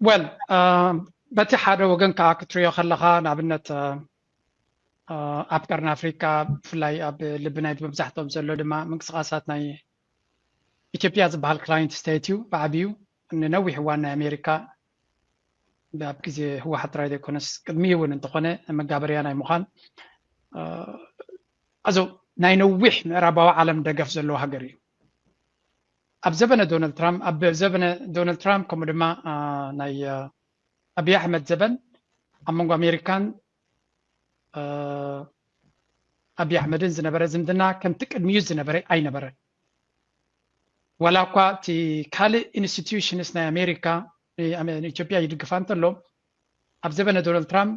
ወል በቲ ሓደ ወገን ከዓ ክትሪኦ ከለካ ንኣብነት ኣብ ቀርኒ ኣፍሪካ ብፍላይ ኣብ ልቢ ናይ መብዛሕትኦም ዘሎ ድማ ምንቅስቃሳት ናይ ኢትዮጵያ ዝበሃል ክላይንት ስቴት እዩ ብዓብዩ ንነዊሕ እዋን ናይ ኣሜሪካ ኣብ ግዜ ህወሓት ጥራይ ዘይኮነስ ቅድሚኡ እውን እንተኾነ መጋበርያ ናይ ምዃን ኣዞ ናይ ነዊሕ ምዕራባዊ ዓለም ደገፍ ዘለዎ ሃገር እዩ ኣብ ዘበነ ዶናልድ ትራምፕ ኣብ ዘበነ ዶናልድ ትራምፕ ከምኡ ድማ ናይ ኣብይ ኣሕመድ ዘበን ኣብ መንጎ ኣሜሪካን ኣብይ ኣሕመድን ዝነበረ ዝምድና ከምቲ ቅድሚኡ ዝነበረ ኣይነበረን ዋላ እኳ እቲ ካልእ ኢንስቲትዩሽንስ ናይ ኣሜሪካ ንኢትዮጵያ ይድግፋ እንተሎ ኣብ ዘበነ ዶናልድ ትራምፕ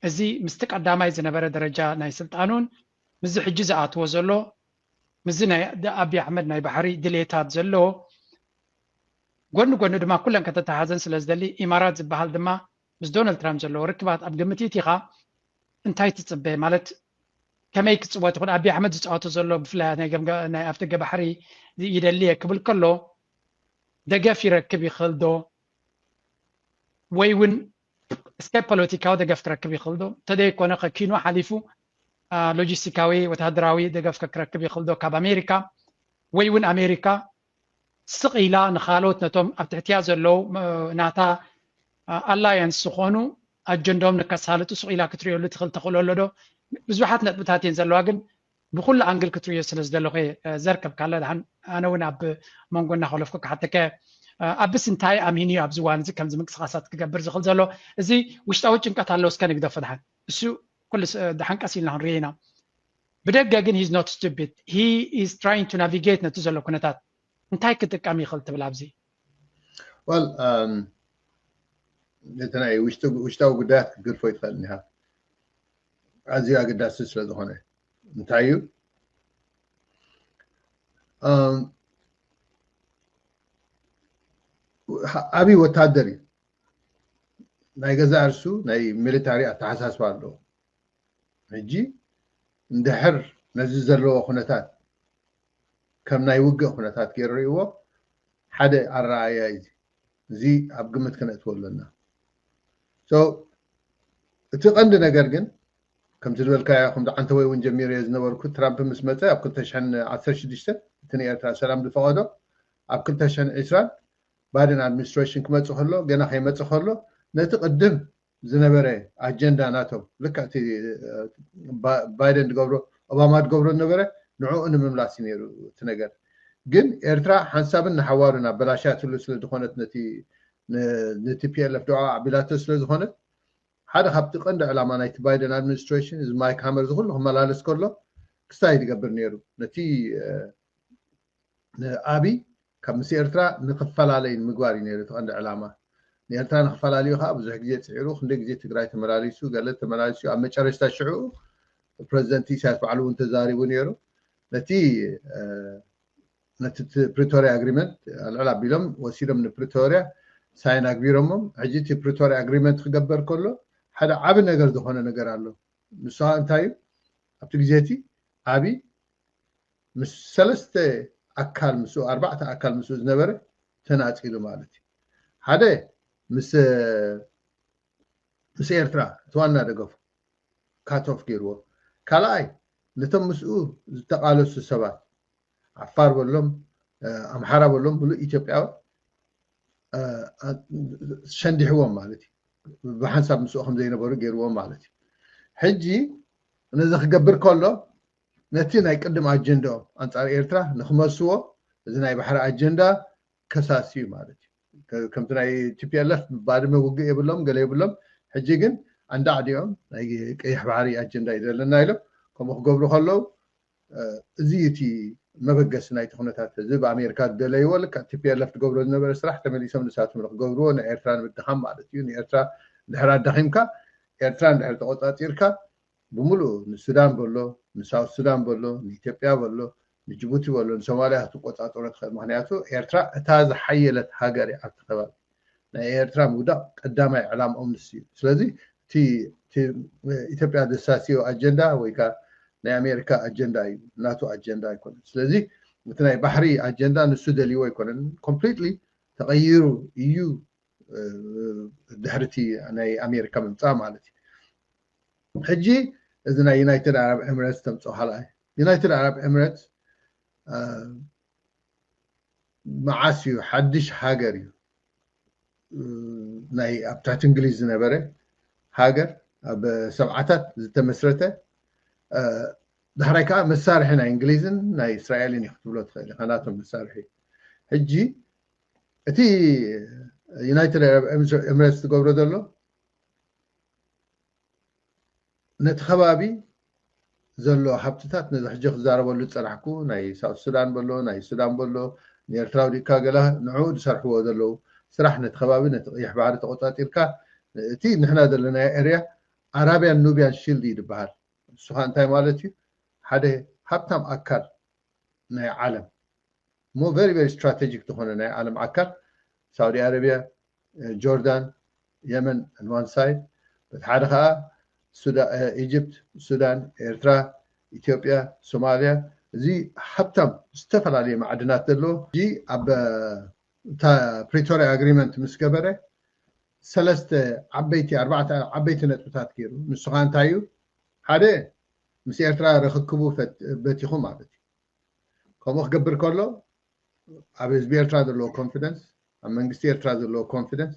እዚ ምስቲ ቀዳማይ ዝነበረ ደረጃ ናይ ስልጣኑን ምዚ ሕጂ ዝኣትዎ ዘሎ ምዚ ናይ ኣብይ ኣሕመድ ናይ ባሕሪ ድሌታት ዘለዎ ጎኒ ጎኒ ድማ ኩለን ከተተሓዘን ስለ ዝደሊ ኢማራት ዝበሃል ድማ ምስ ዶናልድ ትራምፕ ዘለዎ ርክባት ኣብ ግምት ኢቲኻ እንታይ ትፅበ ማለት ከመይ ክፅወት ይኹን ኣብይ ኣሕመድ ዝፃወቶ ዘሎ ብፍላይ ናይ ኣፍደገ ባሕሪ ይደልየ ክብል ከሎ ደገፍ ይረክብ ይኽእል ዶ ወይ እውን እስከ ፖለቲካዊ ደገፍ ክረክብ ይኽእል ዶ እንተደይኮነ ከኪኑ ሓሊፉ ሎጂስቲካዊ ወተሃደራዊ ደገፍ ክረክብ ይኽእል ዶ ካብ ኣሜሪካ ወይ እውን ኣሜሪካ ስቕ ኢላ ንኻልኦት ነቶም ኣብ ትሕትያ ዘለዉ ናታ ኣላያንስ ዝኾኑ ኣጀንዳኦም ንከሳልጡ ስቕ ኢላ ክትሪኦሉ ትኽእል ተኽእሎ ኣሎ ዶ ብዙሓት ነጥብታት እየን ዘለዋ ግን ብኩሉ ኣንግል ክትሪዮ ስለ ዝደለኹ ዘርከብ ካለ ድሓን ኣነ እውን ኣብ መንጎ እናኸለፍኩ ክሓተከ ኣብስ እንታይ ኣምሂን እዩ ኣብዚ ዋን እዚ ከምዚ ምንቅስቃሳት ክገብር ዝኽእል ዘሎ እዚ ውሽጣዊ ጭንቀት ኣለዎ እስከ ንግደፎ ድሓን እሱ ኩሉ ድሓን ቀስ ኢልና ክንሪኦ ኢና ብደገ ግን he's not stupid he is trying to navigate ነቲ ዘሎ ኩነታት እንታይ ክጥቀም ይኽእል ትብል ኣብዚ well ነቲ ናይ ውሽጣዊ ጉዳያት ክትገድፎ ይትኽእል እኒሃ ኣዝዩ ኣገዳሲ ስለ ዝኾነ እንታይ እዩ ዓብዪ ወታደር እዩ ናይ ገዛ እርሱ ናይ ሚሊታሪ ኣተሓሳስባ ኣለዎ ሕጂ እንድሕር ነዚ ዘለዎ ኩነታት ከም ናይ ውግእ ኩነታት ገይሩ ርእይዎ ሓደ ኣረኣያ እዩ እዚ ኣብ ግምት ክነእትዎ ኣለና እቲ ቀንዲ ነገር ግን ከምቲ ዝበልካዮ ከምዚ ዓንተወይ እውን ጀሚረ ዝነበርኩ ትራምፕ ምስ መፀ ኣብ ክልተ ሽሕን ዓሰርተ ሽዱሽተን እቲ ንኤርትራ ሰላም ዝፈቐዶ ኣብ ክልተ ሽሕን ዕስራን ባይደን ኣድሚኒስትሬሽን ክመፅእ ከሎ ገና ከይመፅእ ከሎ ነቲ ቅድም ዝነበረ ኣጀንዳ ናቶም ልክዕ እቲ ባይደን ዝገብሮ ኦባማ ዝገብሮ ዝነበረ ንዕኡ ንምምላስ እዩ ነይሩ እቲ ነገር ግን ኤርትራ ሓንሳብን ንሓዋሩን ኣበላሽያትሉ ስለ ዝኾነት ነቲ ን ቲፒኤልኤፍ ድዖ ኣዕቢላቶ ስለ ዝኾነት ሓደ ካብቲ ቀንዲ ዕላማ ናይቲ ባይደን ኣድሚኒስትሬሽን እዚ ማይክ ሃመር እዚ ኩሉ ክመላለስ ከሎ ክስታይ ዝገብር ነይሩ ነቲ ንኣብይ ካብ ምስ ኤርትራ ንክፈላለይ ንምግባር እዩ ነይሩ እቲ ቀንዲ ዕላማ ንኤርትራ ንክፈላለዩ ከዓ ብዙሕ ግዜ ፅዒሩ ክንደይ ግዜ ትግራይ ተመላሊሱ ገለ ተመላሊሱ ኣብ መጨረሽታ ሽዑ ፕረዚደንት ኢሳያስ ባዕሉ እውን ተዛሪቡ ነይሩ ነቲ ነቲ ፕሪቶሪያ ኣግሪመንት ኣልዕል ኣቢሎም ወሲዶም ንፕሪቶሪያ ሳይን ኣግቢሮሞም ሕጂ እቲ ፕሪቶሪያ ኣግሪመንት ክገበር ከሎ ሓደ ዓቢ ነገር ዝኾነ ነገር ኣሎ ንሱ ከዓ እንታይ እዩ ኣብቲ ግዜ እቲ ዓቢ ምስ ሰለስተ ኣካል ምስ ኣርባዕተ ኣካል ምስ ዝነበረ ተናፂሉ ማለት እዩ ሓደ ምስ ምስ ኤርትራ እቲ ዋና ደገፉ ካቶፍ ገይርዎ ካልኣይ ነቶም ምስኡ ዝተቃለሱ ሰባት ዓፋር በሎም ኣምሓራ በሎም ብሉ ኢትዮጵያዊ ሸንዲሕዎም ማለት እዩ ብሓንሳብ ምስኡ ከም ዘይነበሩ ገይርዎም ማለት እዩ ሕጂ ነዚ ክገብር ከሎ ነቲ ናይ ቅድም ኣጀንዳኦም ኣንጻር ኤርትራ ንክመልስዎ እዚ ናይ ባሕሪ ኣጀንዳ ከሳሲ እዩ ማለት እዩ ከምቲ ናይ ቲፒኤልኤፍ ባድመ ውግእ የብሎም ገለ የብሎም ሕጂ ግን ኣንዳዕዲኦም ናይ ቀይሕ ባሕሪ ኣጀንዳ እዩ ዘለና ኢሎም ከምኡ ክገብሩ ከለዉ እዚ እቲ መበገሲ ናይቲ ኩነታት እዚ ብኣሜሪካ ዝደለይዎ ልክዕ ቲፒኤልኤፍ ትገብሮ ዝነበረ ስራሕ ተመሊሶም ንሳቶም ክገብርዎ ንኤርትራ ንምድኻም ማለት እዩ ንኤርትራ እንድሕር ኣዳኺምካ ኤርትራ እንድሕር ተቆፃፂርካ ብምሉእ ንሱዳን በሎ ንሳውት ሱዳን በሎ ንኢትዮጵያ በሎ ንጅቡቲ በሎ ንሶማሊያ ክትቆፃፀሮ ትኽእል ምክንያቱ ኤርትራ እታ ዝሓየለት ሃገር እያ ኣብቲ ከባቢ ናይ ኤርትራ ምውዳቕ ቀዳማይ ዕላምኦም ንሱ እዩ ስለዚ ኢትዮጵያ ዘሳስዮ ኣጀንዳ ወይ ከዓ ናይ ኣሜሪካ ኣጀንዳ እዩ ናቱ ኣጀንዳ ኣይኮነን ስለዚ እቲ ናይ ባሕሪ ኣጀንዳ ንሱ ደልይዎ ኣይኮነን ኮምፕሊትሊ ተቐይሩ እዩ ድሕርቲ ናይ ኣሜሪካ ምምፃእ ማለት እዩ። ሕጂ እዚ ናይ ዩናይትድ ዓረብ ኤምሬትስ ተምፅኦ ካልኣይ፣ ዩናይትድ ዓረብ ኤምሬትስ መዓስ እዩ ሓድሽ ሃገር እዩ ናይ ኣብ ትሕቲ እንግሊዝ ዝነበረ ሃገር ኣብ ሰብዓታት ዝተመስረተ፣ ዳሕራይ ከዓ መሳርሒ ናይ እንግሊዝን ናይ እስራኤልን እዩ ክትብሎ ትኽእል ኢኻ፣ ናቶም መሳርሒ። ሕጂ እቲ ዩናይትድ ዓረብ ኤምሬትስ ዝገብሮ ዘሎ ነቲ ከባቢ ዘሎ ሃብትታት፣ ነዚ ሕጂ ክዛረበሉ ዝፀናሕኩ ናይ ሳውት ሱዳን በሎ፣ ናይ ሱዳን በሎ፣ ንኤርትራ ውዲእካ ገላ ንዕኡ ዝሰርሕዎ ዘለዉ ስራሕ፣ ነቲ ከባቢ፣ ነቲ ቀይሕ ባሕሪ ተቆፃፂርካ፣ እቲ ንሕና ዘለናዮ ኤርያ ኣራብያን ኑብያን ሺልድ እዩ ዝበሃል። ንሱ ከዓ እንታይ ማለት እዩ? ሓደ ሃብታም ኣካል ናይ ዓለም፣ እሞ ቨሪ ቨሪ ስትራቴጂክ ዝኾነ ናይ ዓለም ኣካል፣ ሳውዲ ኣረብያ፣ ጆርዳን፣ የመን on one side፣ በቲ ሓደ ከዓ ኢጅፕት፣ ሱዳን፣ ኤርትራ፣ ኢትዮጵያ፣ ሶማልያ፣ እዚ ሃብታም ዝተፈላለየ ማዕድናት ዘለዎ፣ እዚ ኣብ እታ ፕሪቶሪያ ኣግሪመንት ምስ ገበረ ሰለስተ ዓበይቲ ኣርባዕተ ዓበይቲ ነጥብታት ገይሩ። ንሱ ከዓ እንታይ እዩ? ሓደ፣ ምስ ኤርትራ ርክክቡ በቲኹ ማለት እዩ። ከምኡ ክገብር ከሎ ኣብ ህዝቢ ኤርትራ ዘለዎ ኮንፊደንስ፣ ኣብ መንግስቲ ኤርትራ ዘለዎ ኮንፊደንስ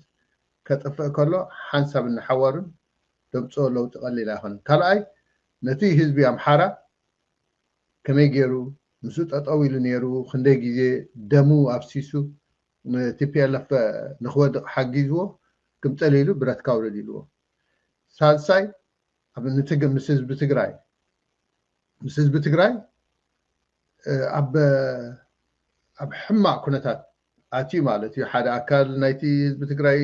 ከጥፍእ ከሎ ሓንሳብ እናሓዋሩን ደምፅኦ ለውጢ ቀሊል ኣይኮነን። ካልኣይ፣ ነቲ ህዝቢ ኣምሓራ ከመይ ገይሩ ምስኡ ጠጠው ኢሉ ነይሩ፣ ክንደይ ግዜ ደሙ ኣፍሲሱ ንቲፒኤልኤፍ ንክወድቕ ሓጊዝዎ፣ ግምጠል ኢሉ ብረት ካውርድ ኢልዎ። ሳልሳይ፣ ኣብ ንትግ ምስ ህዝቢ ትግራይ ምስ ህዝቢ ትግራይ ኣብ ኣብ ሕማቕ ኩነታት ኣትዩ ማለት እዩ። ሓደ ኣካል ናይቲ ህዝቢ ትግራይ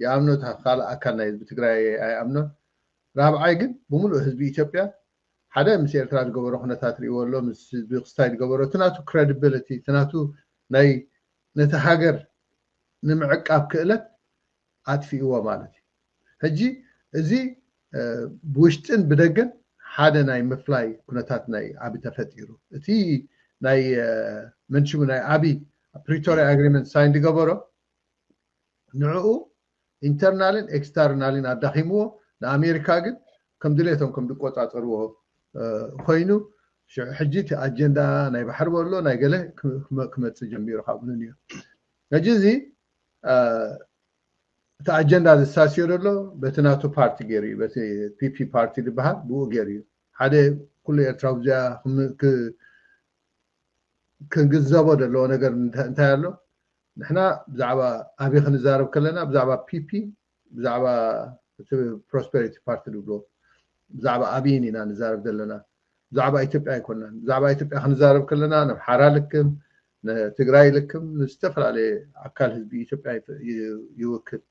ይኣምኖ፣ ካልእ ኣካል ናይ ህዝቢ ትግራይ ኣይኣምኖን። ራብዓይ ግን ብምሉእ ህዝቢ ኢትዮጵያ ሓደ ምስ ኤርትራ ዝገበሮ ኩነታት ሪእዎ ኣሎ፣ ምስ ህዝቢ ክስታይ ዝገበሮ እቲ ናቱ ክሬዲቢሊቲ፣ እቲ ናቱ ናይ ነቲ ሃገር ንምዕቃብ ክእለት ኣጥፊእዎ ማለት እዩ። ሕጂ እዚ ብውሽጥን ብደገን ሓደ ናይ ምፍላይ ኩነታት ናይ ኣቢ ተፈጢሩ። እቲ ናይ መንሽሙ ናይ ኣቢ ፕሪቶሪያ ኣግሪመንት ሳይን ዝገበሮ ንዕኡ ኢንተርናልን ኤክስተርናልን ኣዳኺምዎ፣ ንኣሜሪካ ግን ከም ድሌቶም ከም ዝቆፃፀርዎ ኮይኑ፣ ሽዑ ሕጂ እቲ ኣጀንዳ ናይ ባሕሪ በሎ ናይ ገለ ክመፅእ ጀሚሩ ካብኡ ንዮ። ሕጂ እዚ እቲ ኣጀንዳ ዝሳስዮ ዘሎ በቲ ናቱ ፓርቲ ገይሩ እዩ፣ በቲ ፒፒ ፓርቲ ዝበሃል ብኡ ገይሩ እዩ። ሓደ ኩሉ ኤርትራዊ እዚኣ ክንግንዘቦ ዘለዎ ነገር እንታይ ኣሎ? ንሕና ብዛዕባ ኣቢ ክንዛረብ ከለና ብዛዕባ ፒፒ፣ ብዛዕባ እቲ ፕሮስፐሪቲ ፓርቲ ዝብሎ፣ ብዛዕባ ኣብይን ኢና ንዛረብ ዘለና። ብዛዕባ ኢትዮጵያ ኣይኮናን። ብዛዕባ ኢትዮጵያ ክንዛረብ ከለና ንኣምሓራ ልክም፣ ንትግራይ ልክም፣ ንዝተፈላለየ ኣካል ህዝቢ ኢትዮጵያ ይውክል።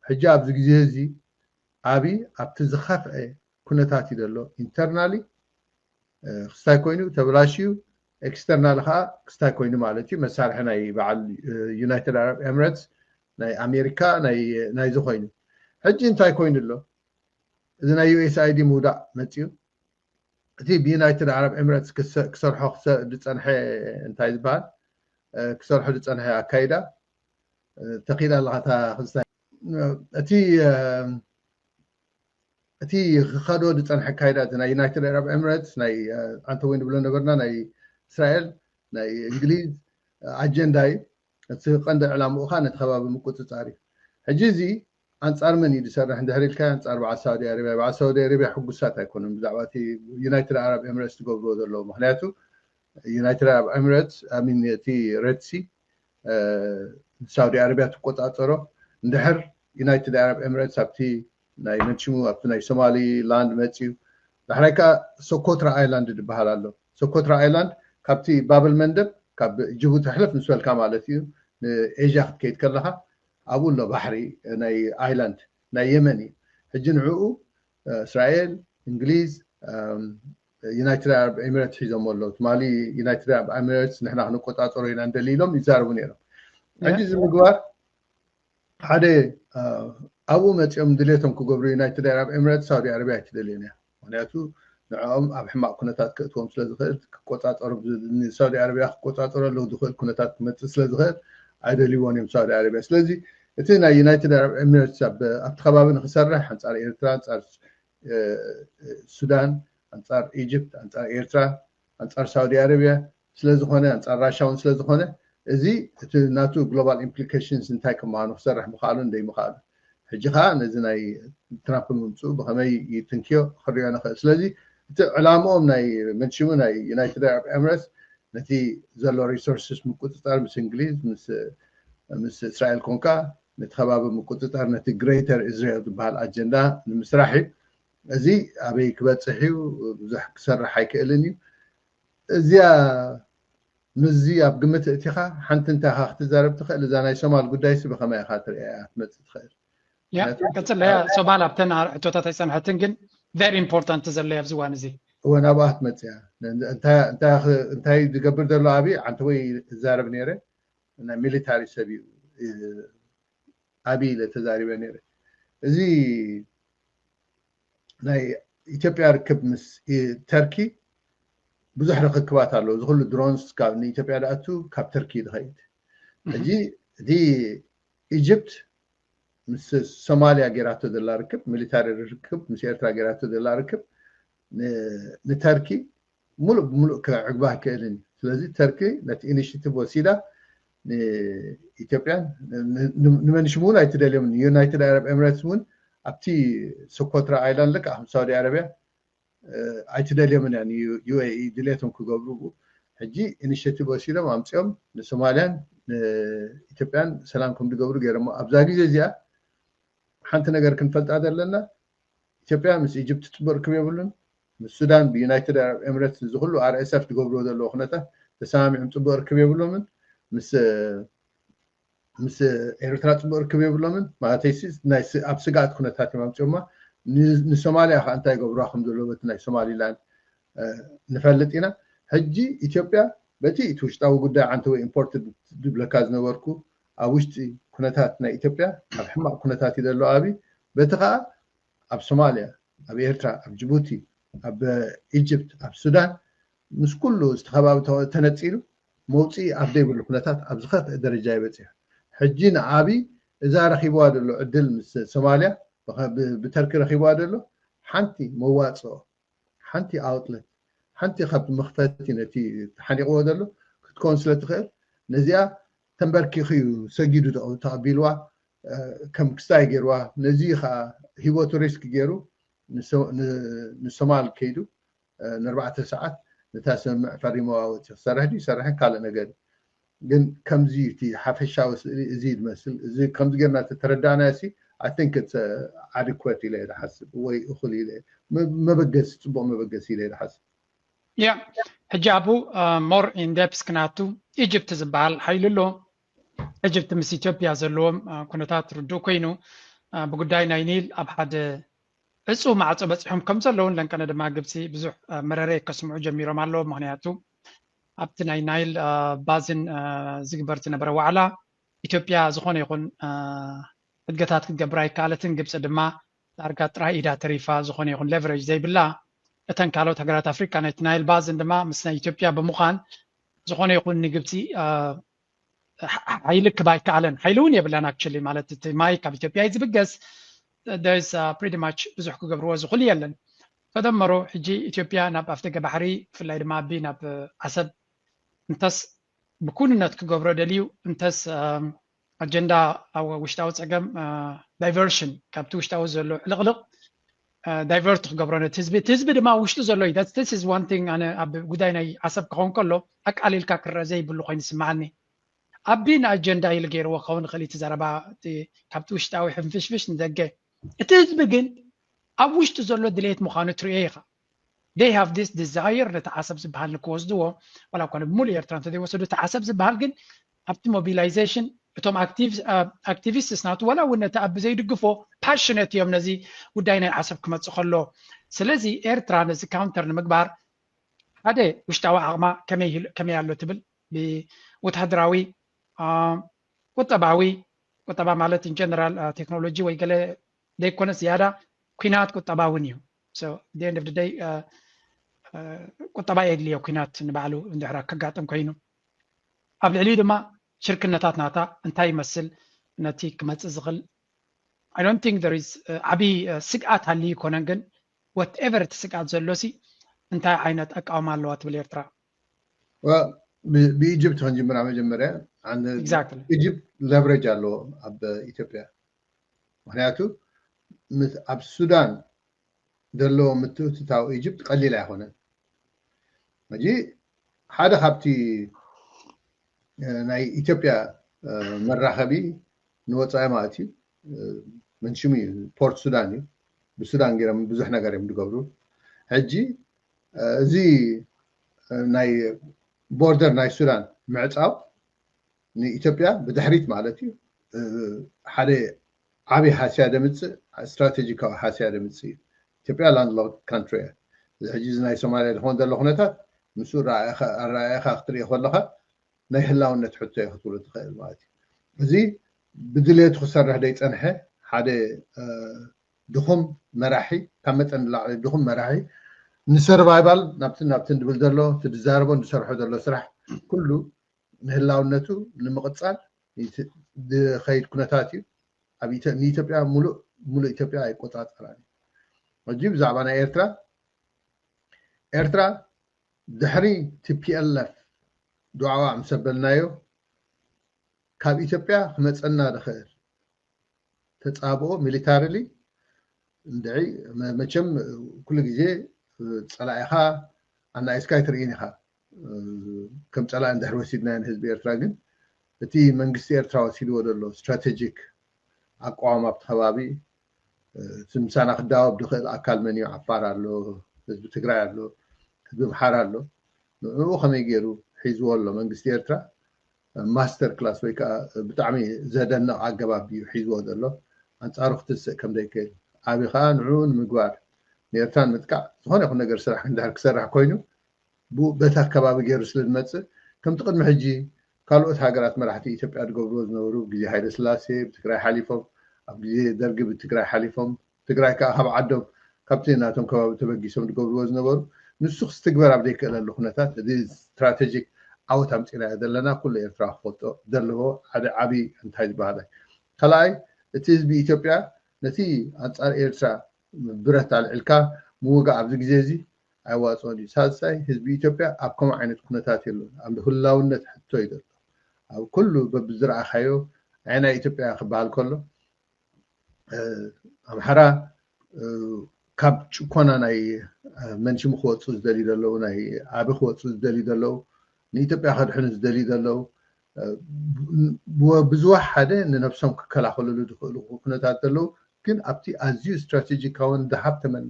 ሕጂ ኣብዚ ግዜ እዚ ኣቢ ኣብቲ ዝኸፍአ ኩነታት እዩ ዘሎ። ኢንተርናሊ ክስታይ ኮይኑ ተበላሽዩ፣ ኤክስተርናል ከዓ ክስታይ ኮይኑ ማለት እዩ። መሳርሒ ናይ በዓል ዩናይትድ ዓረብ ኤምሬትስ፣ ናይ ኣሜሪካ፣ ናይዚ ኮይኑ። ሕጂ እንታይ ኮይኑ ኣሎ? እዚ ናይ ዩኤስኣይዲ ምውዳእ መፅዩ። እቲ ብዩናይትድ ዓረብ ኤምሬትስ ክሰርሖ ዝፀንሐ እንታይ ዝበሃል ክሰርሖ ዝፀንሐ ኣካይዳ ተኺላ ኣለካ እታ ክስታይ። እቲ እቲ ክኸዶ ዝፀንሐ ኣካይዳ ናይ ዩናይትድ ዓረብ ኤምሬትስ፣ ናይ ኣንተ ወይ ንብሎ ነበርና፣ ናይ እስራኤል፣ ናይ እንግሊዝ ኣጀንዳ እዩ። እቲ ቀንዲ ዕላምኡ ከዓ ነቲ ከባቢ ምቁፅፃር እዩ። ሕጂ እዚ ኣንፃር መን እዩ ዝሰርሕ እንድሕር ኢልካ፣ ኣንፃር በዓል ሳውዲ ኣረብያ። በዓል ሳውዲ ኣረብያ ሕጉሳት ኣይኮኑን ብዛዕባ እቲ ዩናይትድ ዓረብ ኤምሬትስ ዝገብርዎ ዘለዉ። ምክንያቱ ዩናይትድ ዓረብ ኤምሬትስ፣ ኣሚን፣ እቲ ሬድሲ ሳውዲ ኣረብያ ትቆፃፀሮ። እንድሕር ዩናይትድ ዓረብ ኤምሬትስ ኣብቲ ናይ መንሽሙ ኣብቲ ናይ ሶማሊ ላንድ መፅዩ፣ ዳሕራይ ከዓ ሶኮትራ ኣይላንድ ዝበሃል ኣሎ። ሶኮትራ ኣይላንድ ካብቲ ባብል መንደብ ካብ ጅቡቲ ሕልፍ ምስ በልካ ማለት እዩ፣ ንኤዥያ ክትከይድ ከለካ ኣብኡ ኣሎ ባሕሪ ናይ ኣይላንድ ናይ የመን እዩ። ሕጂ ንዕኡ እስራኤል፣ እንግሊዝ፣ ዩናይትድ ዓረብ ኤሚሬትስ ሒዞሞ ኣለዉ። ትማሊ ዩናይትድ ዓረብ ኤሚሬትስ ንሕና ክንቆፃፀሮ ኢና እንደሊ ኢሎም ይዛረቡ ነይሮም። ሕጂ እዚ ምግባር ሓደ ኣብኡ መፂኦም ድሌቶም ክገብሩ ዩናይትድ ዓረብ ኤሚሬትስ ሳውዲ ዓረብያ ኣይትደልዮን እያ። ምክንያቱ ንዕኦም ኣብ ሕማቕ ኩነታት ክእትዎም ስለዝኽእል፣ ክቆፃፀሩ፣ ንሳውዲ ዓረብያ ክቆፃፀሩ ኣለዉ ዝኽእል ኩነታት ክመፅእ ስለዝኽእል ኣይደልይዎን እዮም ሳውዲ ዓረብያ። ስለዚ እቲ ናይ ዩናይትድ ኣረብ ኤሚሬትስ ኣብቲ ከባቢ ንክሰርሕ ኣንፃር ኤርትራ፣ ኣንፃር ሱዳን፣ ኣንፃር ኢጅፕት፣ ኣንፃር ኤርትራ፣ ኣንፃር ሳውዲ ኣረብያ ስለዝኾነ፣ ኣንፃር ራሻ እውን ስለዝኾነ፣ እዚ እቲ ናቱ ግሎባል ኢምፕሊኬሽንስ እንታይ ከም ምዃኑ ክሰርሕ ምኽኣሉን ዘይምኽኣሉን። ሕጂ ከዓ ነዚ ናይ ትራምፕ ምምፅኡ ብኸመይ ይትንክዮ ክሪኦ ንኽእል። ስለዚ እቲ ዕላምኦም ናይ መንሽሙ ናይ ዩናይትድ ኣረብ ኤምሬትስ ነቲ ዘሎ ሪሶርስስ ምቁፅፃር ምስ እንግሊዝ ምስ እስራኤል ኮንካ ነቲ ከባቢ ምቁፅፃር ነቲ ግሬተር እስራኤል ዝበሃል ኣጀንዳ ንምስራሕ እዩ። እዚ ኣበይ ክበፅሕ እዩ? ብዙሕ ክሰርሕ ኣይክእልን እዩ። እዚኣ ምስዚ ኣብ ግምት እቲኻ ሓንቲ እንታይ ኢኻ ክትዛረብ ትኽእል? እዛ ናይ ሶማል ጉዳይሲ ብኸመይ ኢኻ ትርእያ እያ ክትመፅእ ትኽእል? ያ ቀፅለያ ሶማል ኣብተን ሕቶታት ኣይፀንሐትን ግን very important ዘለያ ኣብዚ እዋን እዚ እወ ናብኣ ክትመፅእ እያ። እንታይ ዝገብር ዘሎ ኣብይ ዓንተ ወይ እዛረብ ነይረ ናይ ሚሊታሪ ሰብ እዩ ኣብይ ኢለ ተዛሪበ ነይረ። እዚ ናይ ኢትዮጵያ ርክብ ምስ ተርኪ ብዙሕ ርክክባት ኣለዎ። እዚ ኩሉ ድሮንስ ካብ ንኢትዮጵያ ዝኣቱ ካብ ተርኪ ዝኸይድ። ሕጂ እቲ ኢጅፕት ምስ ሶማልያ ጌራቶ ዘላ ርክብ፣ ሚሊታሪ ርክብ ምስ ኤርትራ ጌራቶ ዘላ ርክብ ንተርኪ ሙሉእ ብሙሉእ ከዕግባ ኣይክእልን እዩ። ስለዚ ተርኪ ነቲ ኢኒሽቲቭ ወሲዳ ንኢትዮጵያን ንመንሽም እውን ኣይትደልዮምን። ዩናይትድ ኣረብ ኤምሬትስ እውን ኣብቲ ሶኮትራ ኣይላንድ ልክዕ ከም ሳውዲ ኣረብያ ኣይትደልዮምን እያ ንዩኤኢ ድሌቶም ክገብሩ። ሕጂ ኢኒሽቲቭ ወሲዶም ኣምፅኦም ንሶማልያን ንኢትዮጵያን ሰላም ከም ዝገብሩ ገይሮሞ። ኣብዛ ግዜ እዚኣ ሓንቲ ነገር ክንፈልጣ ዘለና ኢትዮጵያ ምስ ኢጅፕት ፅቡቅ ርክብ የብሉን። ምስ ሱዳን ብዩናይትድ ኣረብ ኤምሬትስ እዚ ኩሉ ኣርኤስኤፍ ዝገብርዎ ዘለዎ ኩነታት ተሰማሚዖም ፅቡቅ ርክብ የብሎምን። ምስ ምስ ኤርትራ ፅቡቅ ርክብ የብሎምን። ማለተይሲ ኣብ ስግኣት ኩነታት እዮም ኣምፅኦማ። ንሶማልያ ከዓ እንታይ ገብርዋ ከም ዘለዎ በቲ ናይ ሶማሊላንድ ንፈልጥ ኢና። ሕጂ ኢትዮጵያ በቲ እቲ ውሽጣዊ ጉዳይ ዓንተ ወይ ኢምፖርት ዝብለካ ዝነበርኩ ኣብ ውሽጢ ኩነታት ናይ ኢትዮጵያ ኣብ ሕማቅ ኩነታት እዩ ዘሎ ኣብይ። በቲ ከዓ ኣብ ሶማልያ፣ ኣብ ኤርትራ፣ ኣብ ጅቡቲ፣ ኣብ ኢጅፕት፣ ኣብ ሱዳን ምስ ኩሉ ዝተኸባቢ ተነፂሉ መውፅኢ ኣብ ዘይብሉ ኩነታት ኣብ ዝኸፍአ ደረጃ ይበፅሕ። ሕጂ ንኣብይ እዛ ረኺብዋ ዘሎ ዕድል ምስ ሶማልያ ብተርኪ ረኺብዋ ዘሎ ሓንቲ መዋፅኦ ሓንቲ ኣውትለት ሓንቲ ካብ መኽፈቲ ነቲ ተሓኒቕዎ ዘሎ ክትከውን ስለ ትኽእል ነዚኣ ተንበርኪኺ እዩ ሰጊዱ ተቐቢልዋ ከም ክስታይ ገይርዋ ነዚ ከዓ ሂወቱ ሪስክ ገይሩ ንሶማል ከይዱ ንኣርባዕተ ሰዓት ነታ ስምምዕ ፈሪመዋ ወፂ ክሰርሕ ድዩ ይሰርሕን ካልእ ነገር እዩ። ግን ከምዚ እቲ ሓፈሻዊ ስእሊ እዚ ዝመስል እዚ ከምዚ ጌርና ተተረዳእናዮ ሲ ኣይ ቲንክ ኣዲኩዌት ኢለ ዝሓስብ ወይ እኹል ኢለ መበገሲ ፅቡቅ መበገሲ ኢለ ዝሓስብ። ያ ሕጂ ኣብኡ ሞር ኢንደፕስ ክናቱ ኢጅፕት ዝበሃል ሓይሊ ኣሎ። ኢጅፕት ምስ ኢትዮጵያ ዘለዎም ኩነታት ርዱእ ኮይኑ ብጉዳይ ናይ ኒል ኣብ ሓደ ዕፁ ማዕፆ በፂሖም ከም ዘለውን ለንቀነ ድማ ግብፂ ብዙሕ መረረ ከስምዑ ጀሚሮም ኣለዎ። ምክንያቱ ኣብቲ ናይ ናይል ባዝን ዝግበር ዝነበረ ዋዕላ ኢትዮጵያ ዝኾነ ይኹን ሕድገታት ክትገብር ኣይከኣለትን። ግብፂ ድማ ዳርጋ ጥራይ ኢዳ ተሪፋ ዝኾነ ይኹን ሌቨሬጅ ዘይብላ እተን ካልኦት ሃገራት ኣፍሪካ ናይቲ ናይል ባዝን ድማ ምስ ናይ ኢትዮጵያ ብምዃን ዝኾነ ይኹን ንግብፂ ሓይሊ ክባ ኣይከኣለን። ሓይሊ እውን የብላን ኣክቹሊ ማለት እቲ ማይ ካብ ኢትዮጵያ እዩ ዝብገስ። ስ ፕሪቲ ማች ብዙሕ ክገብርዎ ዝኽእሉ የለን። ተደመሮ ሕጂ ኢትዮጵያ ናብ ኣፍደገ ባሕሪ ብፍላይ ድማ ኣቢ ናብ ዓሰብ እንተስ ብኩንነት ክገብሮ ደልዩ እንተስ ኣጀንዳ ውሽጣዊ ፀገም ዳይቨርሽን ካብቲ ውሽጣዊ ዘሎ ዕልቕልቕ ዳይቨርት ክገብሮ ነቲ ህዝቢ እቲ ህዝቢ ድማ ውሽጡ ዘሎ እዩ። ስ ዋን ቲንግ ኣነ ኣብ ጉዳይ ናይ ዓሰብ ክኸውን ከሎ ኣቃሊልካ ክረአ ዘይብሉ ኮይኑ ይስምዓኒ። ኣቢ ንኣጀንዳ ኢሉ ገይርዎ ክኸውን ይኽእል እቲ ዘረባ ካብቲ ውሽጣዊ ሕንፍሽፍሽ ንደገ። እቲ ህዝቢ ግን ኣብ ውሽጡ ዘሎ ድሌት ምዃኑ ትርእዮ ኢኻ። They have this desire ነቲ ዓሰብ ዝበሃል ንክወስድዎ ዋላ እኳ ብሙሉእ ኤርትራ እንተዘይወሰዱ እቲ ዓሰብ ዝበሃል ግን ኣብቲ ሞቢላይዜሽን እቶም ኣክቲቪስትስ ናቱ ዋላ እውን ነቲ ኣብ ዘይድግፎ ፓሽነት እዮም ነዚ ጉዳይ ናይ ዓሰብ ክመፅእ ከሎ። ስለዚ ኤርትራ ነዚ ካውንተር ንምግባር ሓደ ውሽጣዊ ዓቕማ ከመይ ኣሎ ትብል ብወታደራዊ ቁጠባዊ ቁጠባ ማለት ኢንጀነራል ቴክኖሎጂ ወይ ገለ ዘይኮነስ ዝያዳ ኩናት ቁጠባ እውን እዩ። ቁጠባ የድልዮ ኩናት ንባዕሉ እንድሕራ ከጋጥም ኮይኑ ኣብ ልዕሊኡ ድማ ሽርክነታት ናታ እንታይ ይመስል ነቲ ክመፅእ ዝኽእል I don't think there is ዓብዪ ስግኣት ሃልዩ ይኮነን፣ ግን whatever እቲ ስግኣት ዘሎ ሲ እንታይ ዓይነት ኣቃውማ ኣለዋ ትብል ኤርትራ? ብኢጅፕት ክንጅምራ መጀመርያ። ኢጅፕት ለቨሬጅ ኣለዎ ኣብ ኢትዮጵያ። ምክንያቱ ኣብ ሱዳን ዘለዎ ምትእትታው ኢጅፕት ቀሊል ኣይኮነን። ሕጂ ሓደ ካብቲ ናይ ኢትዮጵያ መራኸቢ ንወፃኢ ማለት እዩ፣ መንሽሙ እዩ፣ ፖርት ሱዳን እዩ። ብሱዳን ገይሮም ብዙሕ ነገር እዮም ዝገብሩ። ሕጂ እዚ ናይ ቦርደር ናይ ሱዳን ምዕፃው ንኢትዮጵያ ብድሕሪት ማለት እዩ ሓደ ዓብዪ ሃስያ ደምፅእ፣ ስትራቴጂካዊ ሃስያ ደምፅእ እዩ። ኢትዮጵያ ላንድሎክ ካንትሪ እያ። እዚ ሕጂ እዚ ናይ ሶማሊያ ዝኾን ዘሎ ኩነታት ምስኡ ኣረኣእኻ ክትሪኦ ከለኻ ናይ ህላውነት ሕቶ እዩ ክትብሎ ትኽእል ማለት እዩ። እዚ ብድሌቱ ክሰርሕ ዘይፀንሐ ሓደ ድኹም መራሒ፣ ካብ መጠን ንላዕሊ ድኹም መራሒ ንሰርቫይቫል ናብትን ናብትን ድብል ዘሎ፣ እቲ ድዛረቦ ዝሰርሖ ዘሎ ስራሕ ኩሉ ንህላውነቱ ንምቕፃል ዝኸይድ ኩነታት እዩ። ኣብ ንኢትዮጵያ ሙሉእ ሙሉእ ኢትዮጵያ ኣይቆፃፀራን እዩ። ሕጂ ብዛዕባ ናይ ኤርትራ፣ ኤርትራ ድሕሪ ቲፒኤልኤፍ ዱዓዋ ምስ ኣበልናዮ ካብ ኢትዮጵያ ክመፀና ዝኽእል ተፃብኦ ሚሊታሪሊ እንድዒ መቸም ኩሉ ግዜ ፀላኢኻ ኣናኢስካ ኣይትርእይን ኢኻ። ከም ፀላኢ እንድሕር ወሲድናዮ ንህዝቢ ኤርትራ ግን እቲ መንግስቲ ኤርትራ ወሲድዎ ዘሎ ስትራቴጂክ ኣቋዋማ ኣብቲ ከባቢ እቲ ምሳና ክዳወብ ዝኽእል ኣካል መን እዩ? ዓፋር ኣሎ፣ ህዝቢ ትግራይ ኣሎ፣ ህዝቢ ኣምሓራ ኣሎ። ንዕኡ ከመይ ገይሩ ሒዝዎ ኣሎ መንግስቲ ኤርትራ? ማስተር ክላስ ወይ ከዓ ብጣዕሚ ዘደንቕ ኣገባብ እዩ ሒዝዎ ዘሎ። ኣንፃሩ ክትስእ ከም ዘይክእል፣ ዓቢ ከዓ ንዕኡ ንምግባር ንኤርትራ ንምጥቃዕ ዝኾነ ይኹን ነገር ስራሕ እንድሕር ክሰርሕ ኮይኑ ብኡ በቲ ኣከባቢ ገይሩ ስለ ዝመፅእ ከምቲ ቅድሚ ሕጂ ካልኦት ሃገራት መራሕቲ ኢትዮጵያ ዝገብርዎ ዝነበሩ ግዜ ሃይለ ስላሴ ብትግራይ ሓሊፎም፣ ኣብ ግዜ ደርጊ ብትግራይ ሓሊፎም፣ ትግራይ ከዓ ካብ ዓዶም ካብቲ ናቶም ከባቢ ተበጊሶም ዝገብርዎ ዝነበሩ ንሱ ክስትግበር ኣብ ዘይክእለሉ ኩነታት እዚ ስትራቴጂክ ዓወት ኣምፂናዮ ዘለና ኩሉ ኤርትራ ክፈልጦ ዘለዎ ሓደ ዓብዪ እንታይ ዝበሃለ። ካልኣይ እቲ ህዝቢ ኢትዮጵያ ነቲ ኣንፃር ኤርትራ ብረት ኣልዒልካ ምውጋእ ኣብዚ ግዜ እዚ ኣይዋፅኦን እዩ። ሳልሳይ ህዝቢ ኢትዮጵያ ኣብ ከምኡ ዓይነት ኩነታት የሎን። ኣብ ህላውነት ሕቶ እዩ ዘሎ። ኣብ ኩሉ በብዝረኣኻዮ ኣየናይ ኢትዮጵያ ክበሃል ከሎ ኣምሓራ ካብ ጭኮና ናይ መንሽሙ ክወፁ ዝደልዩ ዘለዉ፣ ናይ ዓቢ ክወፁ ዝደልዩ ዘለዉ፣ ንኢትዮጵያ ከድሕኑ ዝደልዩ ዘለዉ ብዝዋሕ ሓደ ንነብሶም ክከላኸልሉ ዝኽእሉ ኩነታት ዘለዉ ግን ኣብቲ ኣዝዩ ስትራቴጂካውን ዝሃብተመን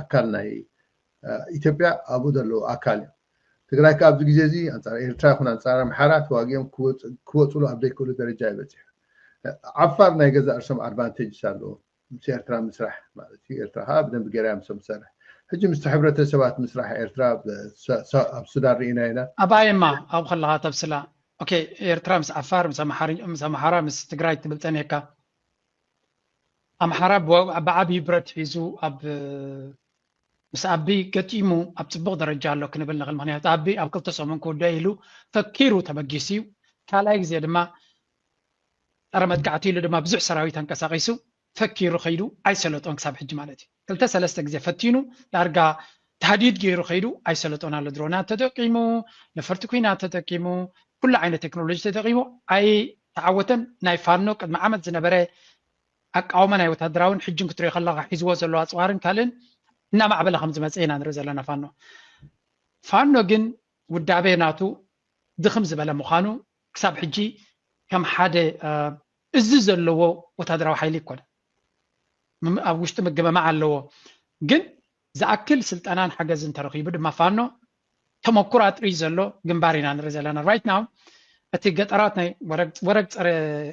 ኣካል ናይ ኢትዮጵያ ኣብኡ ዘለዉ ኣካል እዮም። ትግራይ ከ ኣብዚ ግዜ እዚ ኣንፃር ኤርትራ ይኹን ኣንፃር ኣምሓራ ተዋጊኦም ክወፅሉ ኣብ ዘይክእሉ ደረጃ ይበፅሑ። ዓፋር ናይ ገዛእ ርእሶም ኣድቫንቴጅስ ኣለዎም ምስ ኤርትራ ምስራሕ ማለት እዩ። ኤርትራ ከዓ ብደንቢ ገይራ እዮም ሰብ ትሰርሕ። ሕጂ ምስቲ ሕብረተሰባት ምስራሕ ኤርትራ ኣብ ሱዳን ርኢና ኢና። ኣብኣ እማ ኣብ ከለኻ ተብስላ ኦኬ ኤርትራ ምስ ዓፋር ምስ ኣምሓራ ምስ ትግራይ ትብል ፀኒሕካ ኣምሓራ ብዓብዪ ብረት ሒዙ ኣብ ምስ ኣቢ ገጢሙ ኣብ ፅቡቕ ደረጃ ኣሎ ክንብል ንኽእል። ምክንያቱ ኣቢ ኣብ ክልተ ሰሙን ክውደ ኢሉ ፈኪሩ ተበጊሱ እዩ። ካልኣይ ግዜ ድማ ጸረ መጥቃዕቲ ኢሉ ድማ ብዙሕ ሰራዊት ኣንቀሳቒሱ ፈኪሩ ከይዱ ኣይሰለጦን ክሳብ ሕጂ ማለት እዩ። ክልተ ሰለስተ ግዜ ፈቲኑ ዳርጋ ታህዲድ ገይሩ ከይዱ ኣይሰለጦን ኣሎ። ድሮናት ተጠቂሙ፣ ነፈርቲ ኩናት ተጠቂሙ፣ ኩሉ ዓይነት ቴክኖሎጂ ተጠቂሙ ኣይተዓወተን። ናይ ፋኖ ቅድሚ ዓመት ዝነበረ ኣቃውማ ናይ ወታደራውን ሕጅን ክትሪኦ ከለኻ ሒዝዎ ዘሎ ኣፅዋርን ካልእን እናማዕበለ ከም ዝመፀ ኢና ንርኢ ዘለና ፋኖ። ፋኖ ግን ውዳቤ ናቱ ድኽም ዝበለ ምዃኑ ክሳብ ሕጂ ከም ሓደ እዚ ዘለዎ ወታደራዊ ሓይሊ ይኮነ ኣብ ውሽጢ ምግምማዕ ኣለዎ። ግን ዝኣክል ስልጠናን ሓገዝን ተረኺቡ ድማ ፋኖ ተመኩሮ ኣጥርዩ ዘሎ ግንባር ኢና ንርኢ ዘለና right now። እቲ ገጠራት ናይ ወረግ ፀረ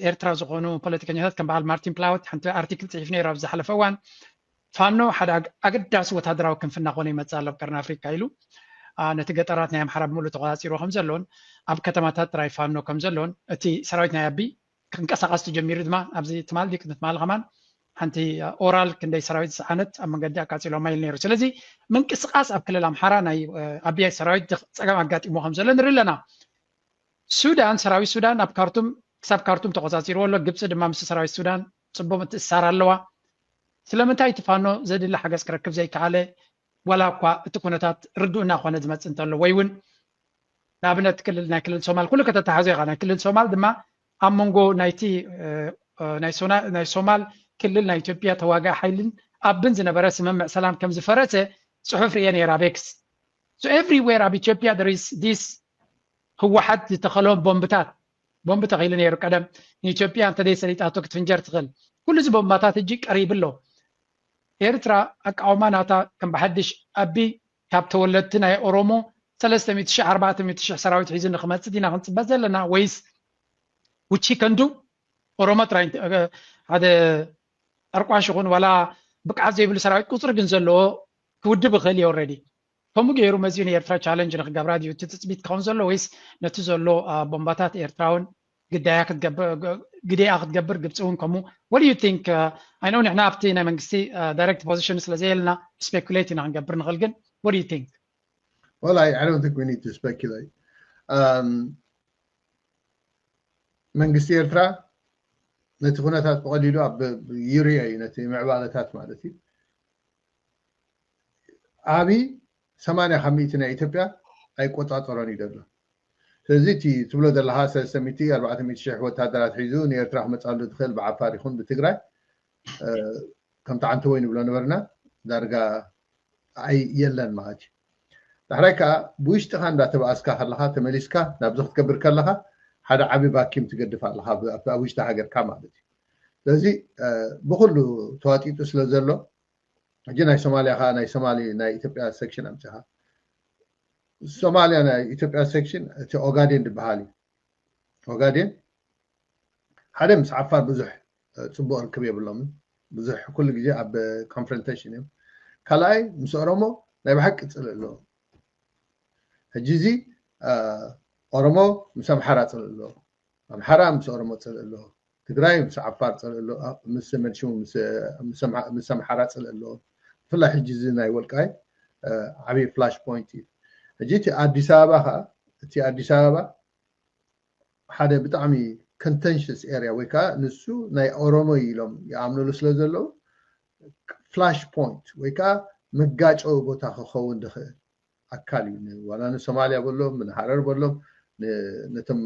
ኤርትራ ዝኾኑ ፖለቲከኛታት ከም በዓል ማርቲን ፕላውት ሓንቲ ኣርቲክል ፅሒፍ ነይሩ ኣብ ዝሓለፈ እዋን ፋኖ ሓደ ኣገዳሲ ወታደራዊ ክንፊ እናኾነ ይመፅእ ኣሎ ኣብ ቀርኒ ኣፍሪካ ኢሉ ነቲ ገጠራት ናይ ኣምሓራ ብምሉእ ተቆፃፂሮ ከም ዘሎን ኣብ ከተማታት ጥራይ ፋኖ ከም ዘሎን እቲ ሰራዊት ናይ ኣቢ ክንቀሳቀስ ተጀሚሩ ድማ ኣብዚ ትማል ድዩ ቅድሚ ትማል ከማን ሓንቲ ኦራል ክንደይ ሰራዊት ዝሰዓነት ኣብ መንገዲ ኣቃፂሎማ ኢሉ ነይሩ። ስለዚ ምንቅስቃስ ኣብ ክልል ኣምሓራ ናይ ኣቢ ሰራዊት ፀገም ኣጋጢሞ ከም ዘሎ ንርኢ ኣለና። ሱዳን ሰራዊት ሱዳን ኣብ ካርቱም ክሳብ ካርቱም ተቆፃፂርዎ ኣሎ። ግብፂ ድማ ምስ ሰራዊት ሱዳን ፅቡቅ ምትእስሳር ኣለዋ። ስለምንታይ እቲ ፋኖ ዘድሊ ሓገዝ ክረክብ ዘይከኣለ? ዋላ እኳ እቲ ኩነታት ርዱእ እናኾነ ዝመፅእ እንተሎ፣ ወይ እውን ንኣብነት ክልል ናይ ክልል ሶማል ኩሉ ከተተሓዞ ኢኻ። ናይ ክልል ሶማል ድማ ኣብ መንጎ ናይቲ ናይ ሶማል ክልል ናይ ኢትዮጵያ ተዋጋኢ ሓይልን ኣብን ዝነበረ ስምምዕ ሰላም ከም ዝፈረሰ ፅሑፍ ርየ ነይራ ቤክስ። So everywhere ኣብ ኢትዮጵያ there is this ህወሓት ዝተኸሎም ቦምብታት፣ ቦምብ ተኺሉ ነይሩ ቀደም። ንኢትዮጵያ እንተደይ ሰሊጣቶ ክትፍንጀር ትኽእል። ኩሉ እዚ ቦምባታት እጂ ቀሪቡ ኣሎ። ኤርትራ ኣቃውማ ናታ ከም ብሓድሽ ኣቢ ካብ ተወለድቲ ናይ ኦሮሞ ሰለስተ ሚእቲ ሺሕ ኣርባዕተ ሚእቲ ሺሕ ሰራዊት ሒዙ ንክመፅእ ዲና ክንፅበ ዘለና? ወይስ ውቺ ከንዱ ኦሮሞ ጥራይ ሓደ ጠርቋሽ ይኹን ዋላ ብቅዓት ዘይብሉ ሰራዊት ቁፅሪ ግን ዘለዎ ክውድብ ይኽእል እዩ። ኦልሬዲ ከምኡ ገይሩ መዚኡ ንኤርትራ ቻለንጅ ንክገብራ ድዩ እቲ ትፅቢት ክኸውን ዘሎ? ወይስ ነቲ ዘሎ ቦምባታት ኤርትራውን ግዳያ ክትገብር ግዴኣ ክትገብር ግብፂ እውን ከምኡ? What do you think? I know ንሕና ኣብቲ ናይ መንግስቲ ዳይሬክት ፖዚሽን ስለዘየልና ስፔኩሌት ኢና ክንገብር ንኽእል፣ ግን what do you think? Well, I, I don't think we need to speculate. Um, መንግስቲ ኤርትራ ነቲ ኩነታት ብቐሊሉ ኣብ ይርዮ እዩ፣ ነቲ ምዕባለታት ማለት እዩ። ኣብይ ሰማንያ ካብ ሚእቲ ናይ ኢትዮጵያ ኣይቆፃፀሮን እዩ ዘሎ። ስለዚ እቲ ትብሎ ዘለካ ሰለስተ ሚእቲ ኣርባዕተ ሚእቲ ሽሕ ወታደራት ሒዙ ንኤርትራ ክመፃሉ ዝኽእል ብዓፋር ይኹን ብትግራይ ከምቲ ዓንተ ወይ ንብሎ ነበርና ዳርጋ ኣይ የለን ማለት እዩ። ዳሕራይ ከዓ ብውሽጥኻ እንዳተባኣስካ ከለካ ተመሊስካ ናብዚ ክትገብር ከለካ ሓደ ዓቢ ቫኪም ትገድፍ ኣለካ ኣብ ውሽጢ ሃገርካ ማለት እዩ። ስለዚ ብኩሉ ተዋጢጡ ስለ ዘሎ ሕጂ ናይ ሶማልያ ከዓ ናይ ሶማሊ ናይ ኢትዮጵያ ሴክሽን ኣምፅኻ ሶማልያ ናይ ኢትዮጵያ ሴክሽን እቲ ኦጋዴን ዝበሃል እዩ። ኦጋዴን ሓደ ምስ ዓፋር ብዙሕ ፅቡቅ ርክብ የብሎምን። ብዙሕ ኩሉ ግዜ ኣብ ኮንፍሮንቴሽን እዮም። ካልኣይ ምስ ኦሮሞ ናይ ብሓቂ ፅልእ ኣለዎም። ሕጂ እዚ ኦሮሞ ምስ ኣምሓራ ፅልእ ኣለዎ። ኣምሓራ ምስ ኦሮሞ ፅልእ ኣለዎ። ትግራይ ምስ ዓፋር ፅልእ ኣለዎ። ምስ መንሽሙ ምስ ኣምሓራ ፅልእ ኣለዎ። ብፍላይ ሕጂ እዚ ናይ ወልቃይ ዓብዪ ፍላሽ ፖይንት እዩ። ሕጂ እቲ ኣዲስ ኣበባ ከዓ እቲ ኣዲስ ኣበባ ሓደ ብጣዕሚ ኮንተንሽስ ኤርያ ወይ ከዓ ንሱ ናይ ኦሮሞ ኢሎም ይኣምንሉ ስለ ዘለዉ ፍላሽ ፖይንት ወይ ከዓ መጋጨዊ ቦታ ክኸውን ዝኽእል ኣካል እዩ። ዋላ ንሶማልያ በሎም ንሃረር በሎም ነቶም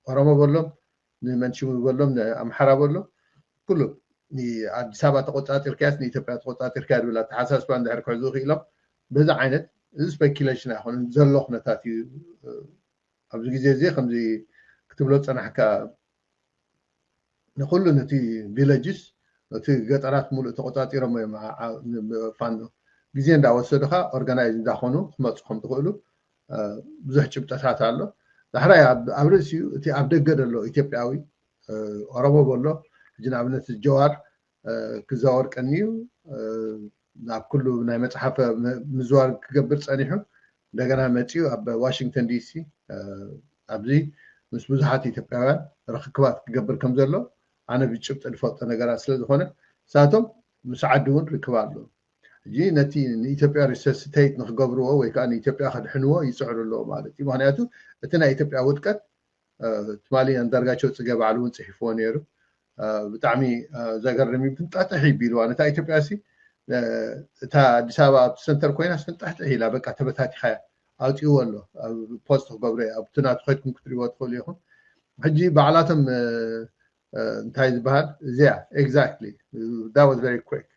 ኦሮሞ በሎም ንመንሽሙ በሎም ንኣምሓራ በሎም ኩሉ ኣዲስ ኣበባ ተቆፃፂርካያስ ንኢትዮጵያ ተቆፃፂርካያ ዝብል ኣተሓሳስባ እንድሕር ክሕዙ ክኢሎም በዚ ዓይነት እዚ ስፔኪሌሽን ኣይኮነን ዘሎ ኩነታት እዩ። ኣብዚ ግዜ እዚ ከምዚ ክትብሎ ዝፀናሕካ ንኩሉ ነቲ ቪለጅስ ነቲ ገጠራት ሙሉእ ተቆፃፂሮሞ እዮም ፋኖ ግዜ እንዳወሰዱ ከዓ ኦርጋናይዝ እንዳኾኑ ክመፁ ከም ትኽእሉ ብዙሕ ጭብጠታት ኣሎ። ዳሕራይ ኣብ ርእሲኡ እቲ ኣብ ደገ ዘሎ ኢትዮጵያዊ ኦሮሞ በሎ ሕጂ ንኣብነት ጀዋር ክዛወር ቀንዩ ናብ ኩሉ ናይ መፅሓፈ ምዝዋር ክገብር ፀኒሑ እንደገና መፂኡ ኣብ ዋሽንግተን ዲሲ ኣብዚ ምስ ብዙሓት ኢትዮጵያውያን ርክክባት ክገብር ከም ዘሎ ኣነ ብጭብጢ ዝፈልጦ ነገራት ስለ ዝኾነ ንሳቶም ምስ ዓዲ እውን ርክብ ኣሎ። ሕጂ ነቲ ንኢትዮጵያ ሪሰስቴት ንክገብርዎ ወይ ከዓ ንኢትዮጵያ ከድሕንዎ ይፅዕሩ ኣለዎ ማለት እዩ። ምክንያቱ እቲ ናይ ኢትዮጵያ ውድቀት ትማሊ ኣንዳርጋቸው ፅገ ባዕሉ እውን ፅሒፍዎ ነይሩ። ብጣዕሚ ዘገርም እዩ። ፍንጣጥሕ ይቢልዋ ነታ ኢትዮጵያ ሲ እታ ኣዲስ ኣበባ ኣብቲ ሰንተር ኮይና ስፍንጣሕጥሕ ኢላ በቃ ተበታቲኻያ ኣውፅእዎ ኣሎ። ፖስት ክገብሮ ኣብቲ ናቱ ከድኩም ክትሪዎ ትኽእሉ ኢኹም። ሕጂ ባዕላቶም እንታይ ዝበሃል እዚኣ exactly that was very quick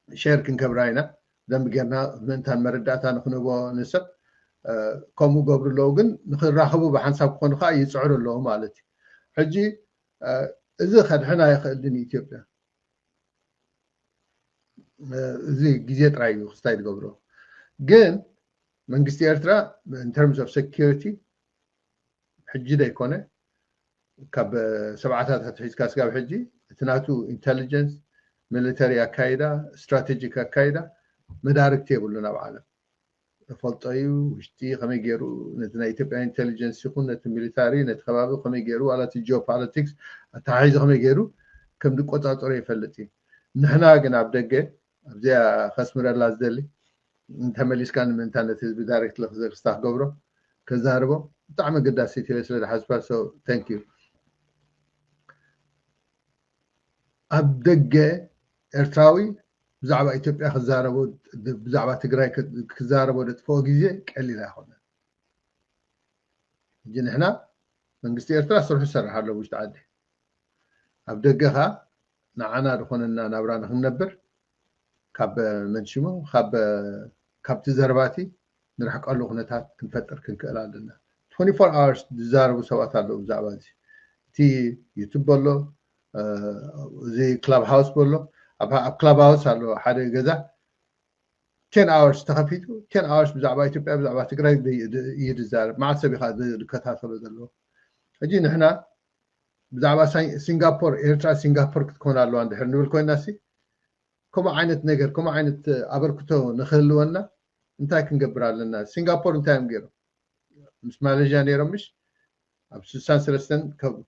ሼር ክንገብራ ኢና ደንብ ጌርና ምእንታን መረዳእታ ንክንህቦ ንሰብ ከምኡ ገብሩ ኣለዉ ግን ንክራኸቡ ብሓንሳብ ክኾኑ ከዓ ይፅዕሩ ኣለዉ ማለት እዩ። ሕጂ እዚ ከድሕን ኣይኽእልን ኢትዮጵያ እዚ ግዜ ጥራይ እዩ ክስታይ ዝገብሮ ግን መንግስቲ ኤርትራ in terms of security ሕጂ ዘይኮነ ካብ ሰብዓታት ኣትሒዝካ ስጋብ ሕጂ እቲ ናቱ ኢንቴሊጀንስ ሚሊተሪ ኣካይዳ ስትራቴጂክ ኣካይዳ መዳርግቲ የብሉ ናብ ዓለም ፈልጦ እዩ። ውሽጢ ከመይ ገይሩ ነቲ ናይ ኢትዮጵያ ኢንቴሊጀንስ ይኹን ነቲ ሚሊታሪ ነቲ ከባቢ ከመይ ገይሩ ዋላ እቲ ጂኦፖለቲክስ ኣተሓሒዙ ከመይ ገይሩ ከም ዝቆፃፀሮ ይፈልጥ እዩ። ንሕና ግን ኣብ ደገ ኣብዚኣ ከስምረላ ዝደሊ እንተመሊስካ ንምንታ ነቲ ህዝቢ ዳይሬክት ለክዘክስታ ክገብሮ ከዛርቦ ብጣዕሚ ኣገዳሲት እየ ስለ ዝሓስባ። So thank you። ኣብ ደገ ኤርትራዊ ብዛዕባ ኢትዮጵያ ክዛረቦ፣ ብዛዕባ ትግራይ ክዛረቦ ዘጥፍኦ ግዜ ቀሊል ኣይኮነን። ሕጂ ንሕና መንግስቲ ኤርትራ ስርሑ ይሰርሕ ኣሎ ውሽጢ ዓዲ። ኣብ ደገ ኸኣ ንዓና ዝኾነና ናብራ ንክንነብር ካብ መንሽሙ ካብ ካብቲ ዘረባቲ ንርሕቀሉ ኩነታት ክንፈጥር ክንክእል ኣለና። Twenty-four hours ዝዛረቡ ሰባት ኣለዉ ብዛዕባ እዚ። እቲ ዩቱብ ኣሎ፣ እዚ ክላብ ሃውስ ኣሎ። ኣብ ክላብ ሃውስ ኣሎ ሓደ ገዛ ten hours ተኸፊቱ፣ ten hours ብዛዕባ ኢትዮጵያ ብዛዕባ ትግራይ እዩ ዝዛረብ። መዓት ሰብ ኢኻ ዝከታተሎ ዘለዎ። ሕጂ ንሕና ብዛዕባ ሲንጋፖር፣ ኤርትራ ሲንጋፖር ክትኮን ኣለዋ እንድሕር ንብል ኮይና ሲ ከምኡ ዓይነት ነገር ከምኡ ዓይነት ኣበርክቶ ንክህልወና እንታይ ክንገብር ኣለና? ሲንጋፖር እንታይ እዮም ገይሮም? ምስ ማሌዥያ ነይሮም ምሽ ኣብ ስሳን ሰለስተን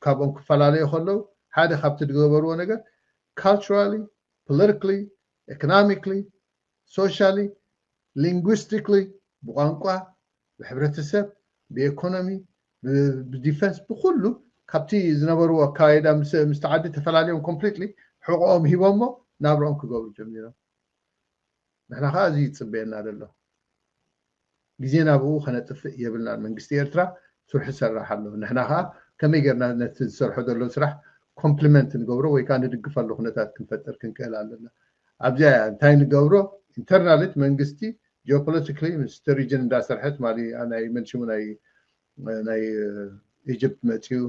ካብኦም ክፈላለዩ ከለዉ ሓደ ካብቲ ዝገበርዎ ነገር culturally, politically, economically, socially, linguistically ብቋንቋ ብሕብረተሰብ ብኤኮኖሚ ብዲፈንስ ብኩሉ ካብቲ ዝነበርዎ ኣካይዳ ምስ ዓዲ ተፈላለዮም completely ሕቆኦም ሂቦሞ ናብርኦም ክገብሩ ጀሚሮም። ንሕና ከዓ እዚ ይፅበየና ዘሎ ግዜና ብኡ ከነጥፍእ የብልናን። መንግስቲ ኤርትራ ስርሑ ይሰርሕ ኣሎ። ንሕና ከዓ ከመይ ጌርና ነቲ ዝሰርሖ ዘሎ ስራሕ ኮምፕሊመንት ንገብሮ ወይ ከዓ ንድግፈሉ ኩነታት ክንፈጥር ክንክእል ኣለና። ኣብዚኣ እያ እንታይ ንገብሮ ኢንተርናሊ እቲ መንግስቲ ጂኦፖለቲካሊ ምስ ሪጅን እንዳሰርሐ ትማሊ ናይ መንሽሙ ናይ ናይ ኢጅፕት መፅዩ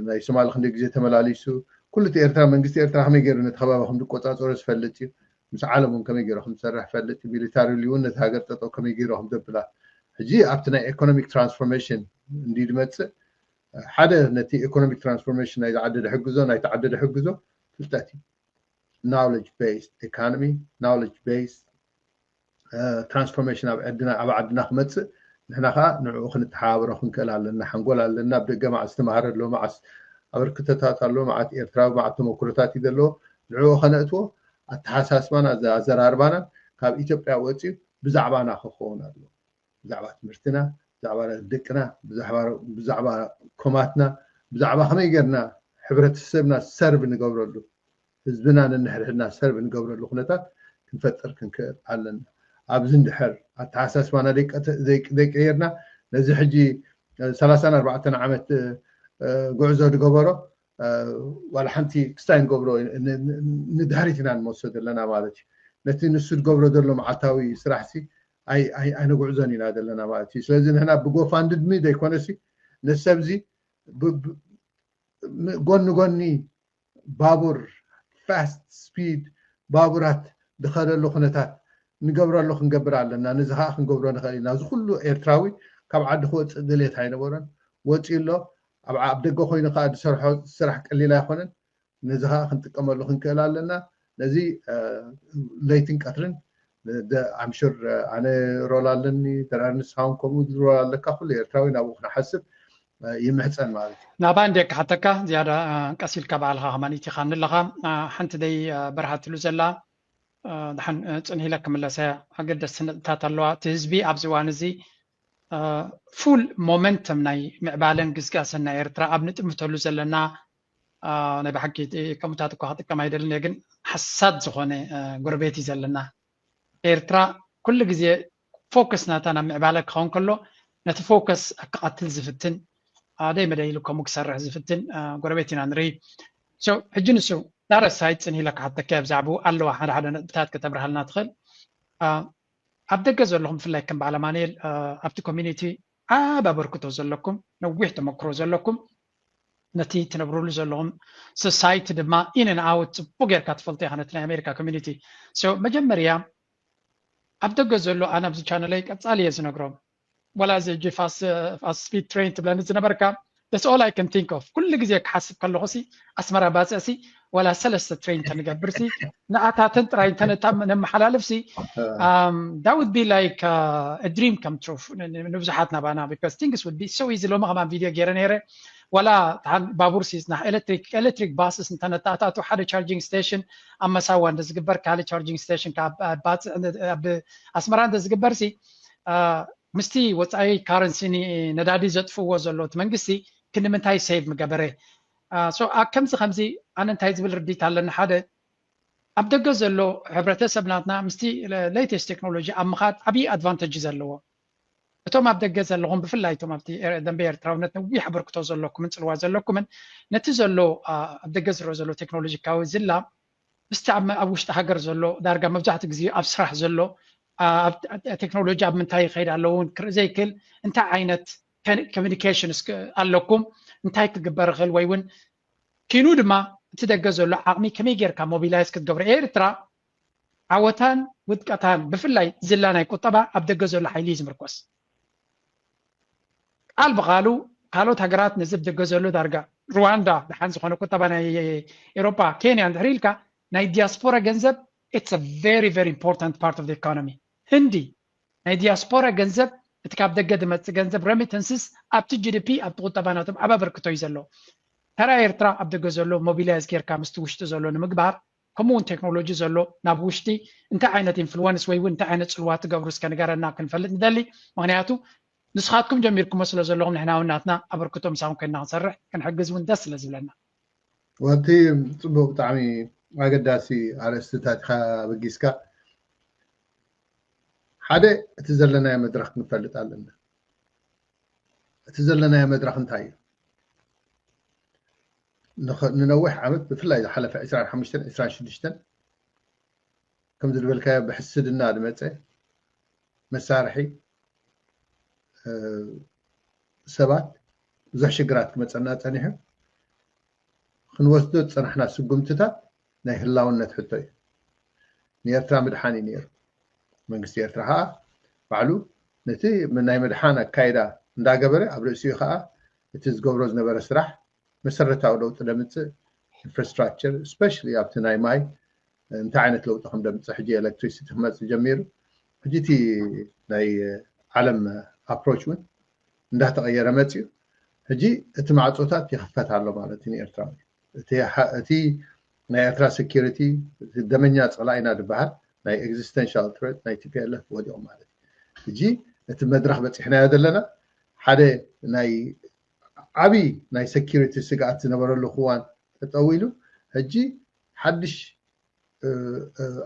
ናይ ሶማሊ ክንደ ግዜ ተመላሊሱ ኩሉ እቲ ኤርትራ መንግስቲ ኤርትራ ከመይ ገይሩ ነቲ ከባቢ ከም ዝቆፃፀሮ ዝፈልጥ እዩ። ምስ ዓለም እውን ከመይ ገይሩ ከም ዝሰርሕ ፈልጥ እዩ። ሚሊታሪ እውን ነቲ ሃገር ጠጠው ከመይ ገይሩ ከም ዘብላ ሕጂ ኣብቲ ናይ ኢኮኖሚክ ትራንስፎርሜሽን እንዲ ዝመፅእ ሓደ ነቲ ኢኮኖሚክ ትራንስፎርሜሽን ናይ ዝዓደደ ሕግዞ ናይ ተዓደደ ሕግዞ ፍልጠት እዩ። Knowledge based economy, knowledge based ትራንስፎርሜሽን ኣብ ዓድና ኣብ ዓድና ክመፅእ ንሕና ከዓ ንዕኡ ክንተሓባበሮ ክንክእል ኣለና። ሓንጎል ኣለና። ኣብ ደገ መዓስ ዝተማሃረ ኣሎ፣ መዓስ ኣበርክቶታት ኣሎ፣ መዓት ኤርትራዊ መዓት ተመክሮታት እዩ ዘለዎ። ንዕኡ ከነእትዎ ኣተሓሳስባና ኣዘራርባናን ካብ ኢትዮጵያ ወፂኡ ብዛዕባና ክኸውን ኣለዎ። ብዛዕባ ትምህርትና፣ ብዛዕባ ደቅና፣ ብዛዕባ ኮማትና፣ ብዛዕባ ከመይ ጌርና ሕብረተሰብና ሰርቭ ንገብረሉ ህዝብና ነንሕድሕድና ሰርቭ ንገብረሉ ኩነታት ክንፈጥር ክንክእል ኣለና። ኣብዚ እንድሕር ኣተሓሳስባና ዘይቀየርና ነዚ ሕጂ ሰላሳን ኣርባዕተን ዓመት ጉዕዞ ዝገበሮ ዋላ ሓንቲ ክስታይ ንገብሮ ንድሕሪት ኢና ንመልሶ ዘለና ማለት እዩ። ነቲ ንሱ ዝገብሮ ዘሎ መዓልታዊ ስራሕሲ ኣይነጉዕዞን ኢና ዘለና ማለት እዩ። ስለዚ ንሕና ብጎፋንድሚ ዘይኮነሲ ነሰብዚ ጎኒ ጎኒ ባቡር ፋስት ስፒድ ባቡራት ዝኸደሉ ኩነታት ንገብረሉ ክንገብር ኣለና። ነዚ ከዓ ክንገብሮ ንኽእል ኢና። እዚ ኩሉ ኤርትራዊ ካብ ዓዲ ክወፅእ ድሌት ኣይነበሮን፣ ወፂኡ ኣሎ። ኣብ ደገ ኮይኑ ከዓ ዝሰርሖ ስራሕ ቀሊል ኣይኮነን። ነዚ ከዓ ክንጥቀመሉ ክንክእል ኣለና። ነዚ ለይትን ቀትርን ኣምሹር ኣነ ሮል ኣለኒ፣ ደራር ንስኻውን ከምኡ ሮል ኣለካ። ኩሉ ኤርትራዊ ናብኡ ክንሓስብ ይምሕፀን ማለት እዩ። ናባ እንደ ክሓተካ ዝያዳ ቀስ ኢልካ ባዕልኻ ከማን ኢቲኻኒ ኣለኻ። ሓንቲ ደይ በርሃትሉ ዘላ ድሓን ፅንሂለ ክምለሰ ኣገደስቲ ነጥብታት ኣለዋ። እቲ ህዝቢ ኣብዚ እዋን እዚ ፉል ሞመንተም ናይ ምዕባለን ግስጋሰን ናይ ኤርትራ ኣብ ንጥምተሉ ዘለና ናይ ብሓቂ ከምኡታት እኳ ክጥቀም ኣይደልን እየ፣ ግን ሓሳድ ዝኾነ ጎረቤት እዩ ዘለና። ኤርትራ ኩሉ ግዜ ፎከስ ናታ ናብ ምዕባለ ክኸውን ከሎ ነቲ ፎከስ ክቐትል ዝፍትን ኣደይ መደይ ኢሉ ከምኡ ክሰርሕ ዝፍትን ጎረቤት ኢና ንርኢ። ሕጂ ንሱ ዳረሳይ ፅን ኢለ ክሓተካ ብዛዕባኡ ኣለዋ ሓደ ሓደ ነጥብታት ከተብርሃልና ትኽእል። ኣብ ደገ ዘለኹም ብፍላይ ከም በዓል ኣማኑኤል ኣብቲ ኮሚኒቲ ዓብ ኣበርክቶ ዘለኩም ነዊሕ ተመክሮ ዘለኩም ነቲ ትነብርሉ ዘለኹም ሶሳይቲ ድማ ኢንን ኣውት ፅቡቅ ጌርካ ትፈልጦ ኢኻ ነቲ ናይ ኣሜሪካ ኮሚኒቲ። መጀመርያ ኣብ ደገ ዘሎ ኣነ ኣብዚ ቻነለይ ቀፃሊ እየ ዝነግሮም ወላ እዚ ሕጂ ፋስት ስፒድ ትሬን ትብለኒ ዝነበርካ that's all I can think of ኩሉ ግዜ ክሓስብ ከለኹ ሲ ኣስመራ ባፅዕ ሲ ወላ ሰለስተ ትሬን ተንገብር ሲ ንኣታተን ጥራይ እንተነታ ነመሓላልፍ ሲ that would be like a dream come true ንብዙሓት ናባና because things would be so easy ሎሚ ከማን ቪድዮ ገይረ ነይረ ወላ ባቡር ሲ ና ኤሌክትሪክ ኤሌክትሪክ ባስስ እንተነታኣታቱ ሓደ ቻርጂንግ ስቴሽን ኣብ መሳዋ እንተዝግበር ካልእ ቻርጂንግ ስቴሽን ኣብ ኣስመራ እንተዝግበር ሲ ምስቲ ወፃኢ ካረንሲ ነዳዲ ዘጥፍዎ ዘሎ እቲ መንግስቲ ክንምንታይ ሴቭ ምገበረ? ከምዚ ከምዚ ኣነ እንታይ ዝብል ርዲት ኣለኒ። ሓደ ኣብ ደገ ዘሎ ሕብረተሰብ ናትና ምስቲ ሌተስት ቴክኖሎጂ ኣብ ምኻድ ዓብዪ ኣድቫንተጅ ዘለዎ፣ እቶም ኣብ ደገ ዘለኹም ብፍላይ እቶም ኣብቲ ደንበ ኤርትራውነት ነዊሕ ኣበርክቶ ዘለኩምን ፅልዋ ዘለኩምን ነቲ ዘሎ ኣብ ደገ ዝረአ ዘሎ ቴክኖሎጂካዊ ዝላ ምስቲ ኣብ ውሽጢ ሃገር ዘሎ ዳርጋ መብዛሕትኡ ግዜ ኣብ ስራሕ ዘሎ ቴክኖሎጂ ኣብ ምንታይ ይኸይድ ኣለውን ክርኢ ዘይክእል እንታይ ዓይነት ኮሚኒኬሽን ኣለኩም እንታይ ክግበር ይኽእል ወይ እውን ኪኑ ድማ እቲ ደገ ዘሎ ዓቕሚ ከመይ ጌርካ ሞቢላይዝ ክትገብሮ ኤርትራ ዓወታን ውድቀታን ብፍላይ ዝላ ናይ ቁጠባ ኣብ ደገ ዘሎ ሓይሊ እዩ ዝምርኮስ። ቃል ብቃሉ ካልኦት ሃገራት ነዚ ኣብ ደገ ዘሎ ዳርጋ ሩዋንዳ ደሓን ዝኾነ ቁጠባ ናይ ኤሮፓ ኬንያ እንድሕር ኢልካ ናይ ዲያስፖራ ገንዘብ it's a very very important part of the economy። ህንዲ ናይ ዲያስፖራ ገንዘብ እቲ ካብ ደገ ዝመፅእ ገንዘብ ረሚተንስስ ኣብቲ ጂ ዲ ፒ ኣብቲ ቁጠባ ናቶም ዓቢ ኣበርክቶ እዩ ዘሎ። ተራ ኤርትራ ኣብ ደገ ዘሎ ሞቢላይዝ ጌርካ ምስቲ ውሽጢ ዘሎ ንምግባር ከምኡ እውን ቴክኖሎጂ ዘሎ ናብ ውሽጢ እንታይ ዓይነት ኢንፍሉወንስ ወይ እውን እንታይ ዓይነት ፅልዋ ትገብሩ እስከ ንገረና ክንፈልጥ ንደሊ። ምክንያቱ ንስኻትኩም ጀሚርኩሞ ስለ ዘለኹም ንሕና እውን ናትና ኣበርክቶ ምሳኹም ኮይንና ክንሰርሕ ክንሕግዝ እውን ደስ ስለ ዝብለና። ወቲ ፅቡቅ ብጣዕሚ ኣገዳሲ ኣርእስትታት ኢኻ በጊስካ። ሓደ እቲ ዘለናዮ መድረክ ክንፈልጥ ኣለና። እቲ ዘለናዮ መድረክ እንታይ እዩ? ንነዊሕ ዓመት ብፍላይ ዝሓለፈ ዕስራን ሓሙሽተን ዕስራን ሽዱሽተን ከምዚ ዝበልካዮ ብሕስድና ዝመፀ መሳርሒ ሰባት ብዙሕ ሽግራት ክመፀና ፀኒሑ። ክንወስዶ ዝፀናሕና ስጉምትታት ናይ ህላውነት ሕቶ እዩ። ንኤርትራ ምድሓን እዩ ነይሩ። መንግስቲ ኤርትራ ከዓ ባዕሉ ነቲ ናይ ምድሓን ኣካይዳ እንዳገበረ ኣብ ርእሲኡ ከዓ እቲ ዝገብሮ ዝነበረ ስራሕ መሰረታዊ ለውጢ ለምፅእ ኢንፍራስትራክቸር ስፔሻሊ ኣብቲ ናይ ማይ እንታይ ዓይነት ለውጢ ከም ደምፅእ ሕጂ ኤሌክትሪሲቲ ክመፅእ ጀሚሩ። ሕጂ እቲ ናይ ዓለም ኣፕሮች እውን እንዳተቐየረ መፅዩ። ሕጂ እቲ ማዕፆታት ይኽፈት ኣሎ ማለት እዩ ንኤርትራዊ። እቲ ናይ ኤርትራ ሴኪሪቲ ደመኛ ፀላኢና ዝበሃል ናይ ኤግዚስተንሻል ትሬት ናይ ቲ ፒ ኤል ኤፍ ወዲቑ ማለት እዩ። ሕጂ እቲ መድረኽ በፂሕናዮ ዘለና ሓደ ናይ ዓብዪ ናይ ሴኪሪቲ ስግኣት ዝነበረሉ ክዋን ጠጠው ኢሉ ሕጂ ሓድሽ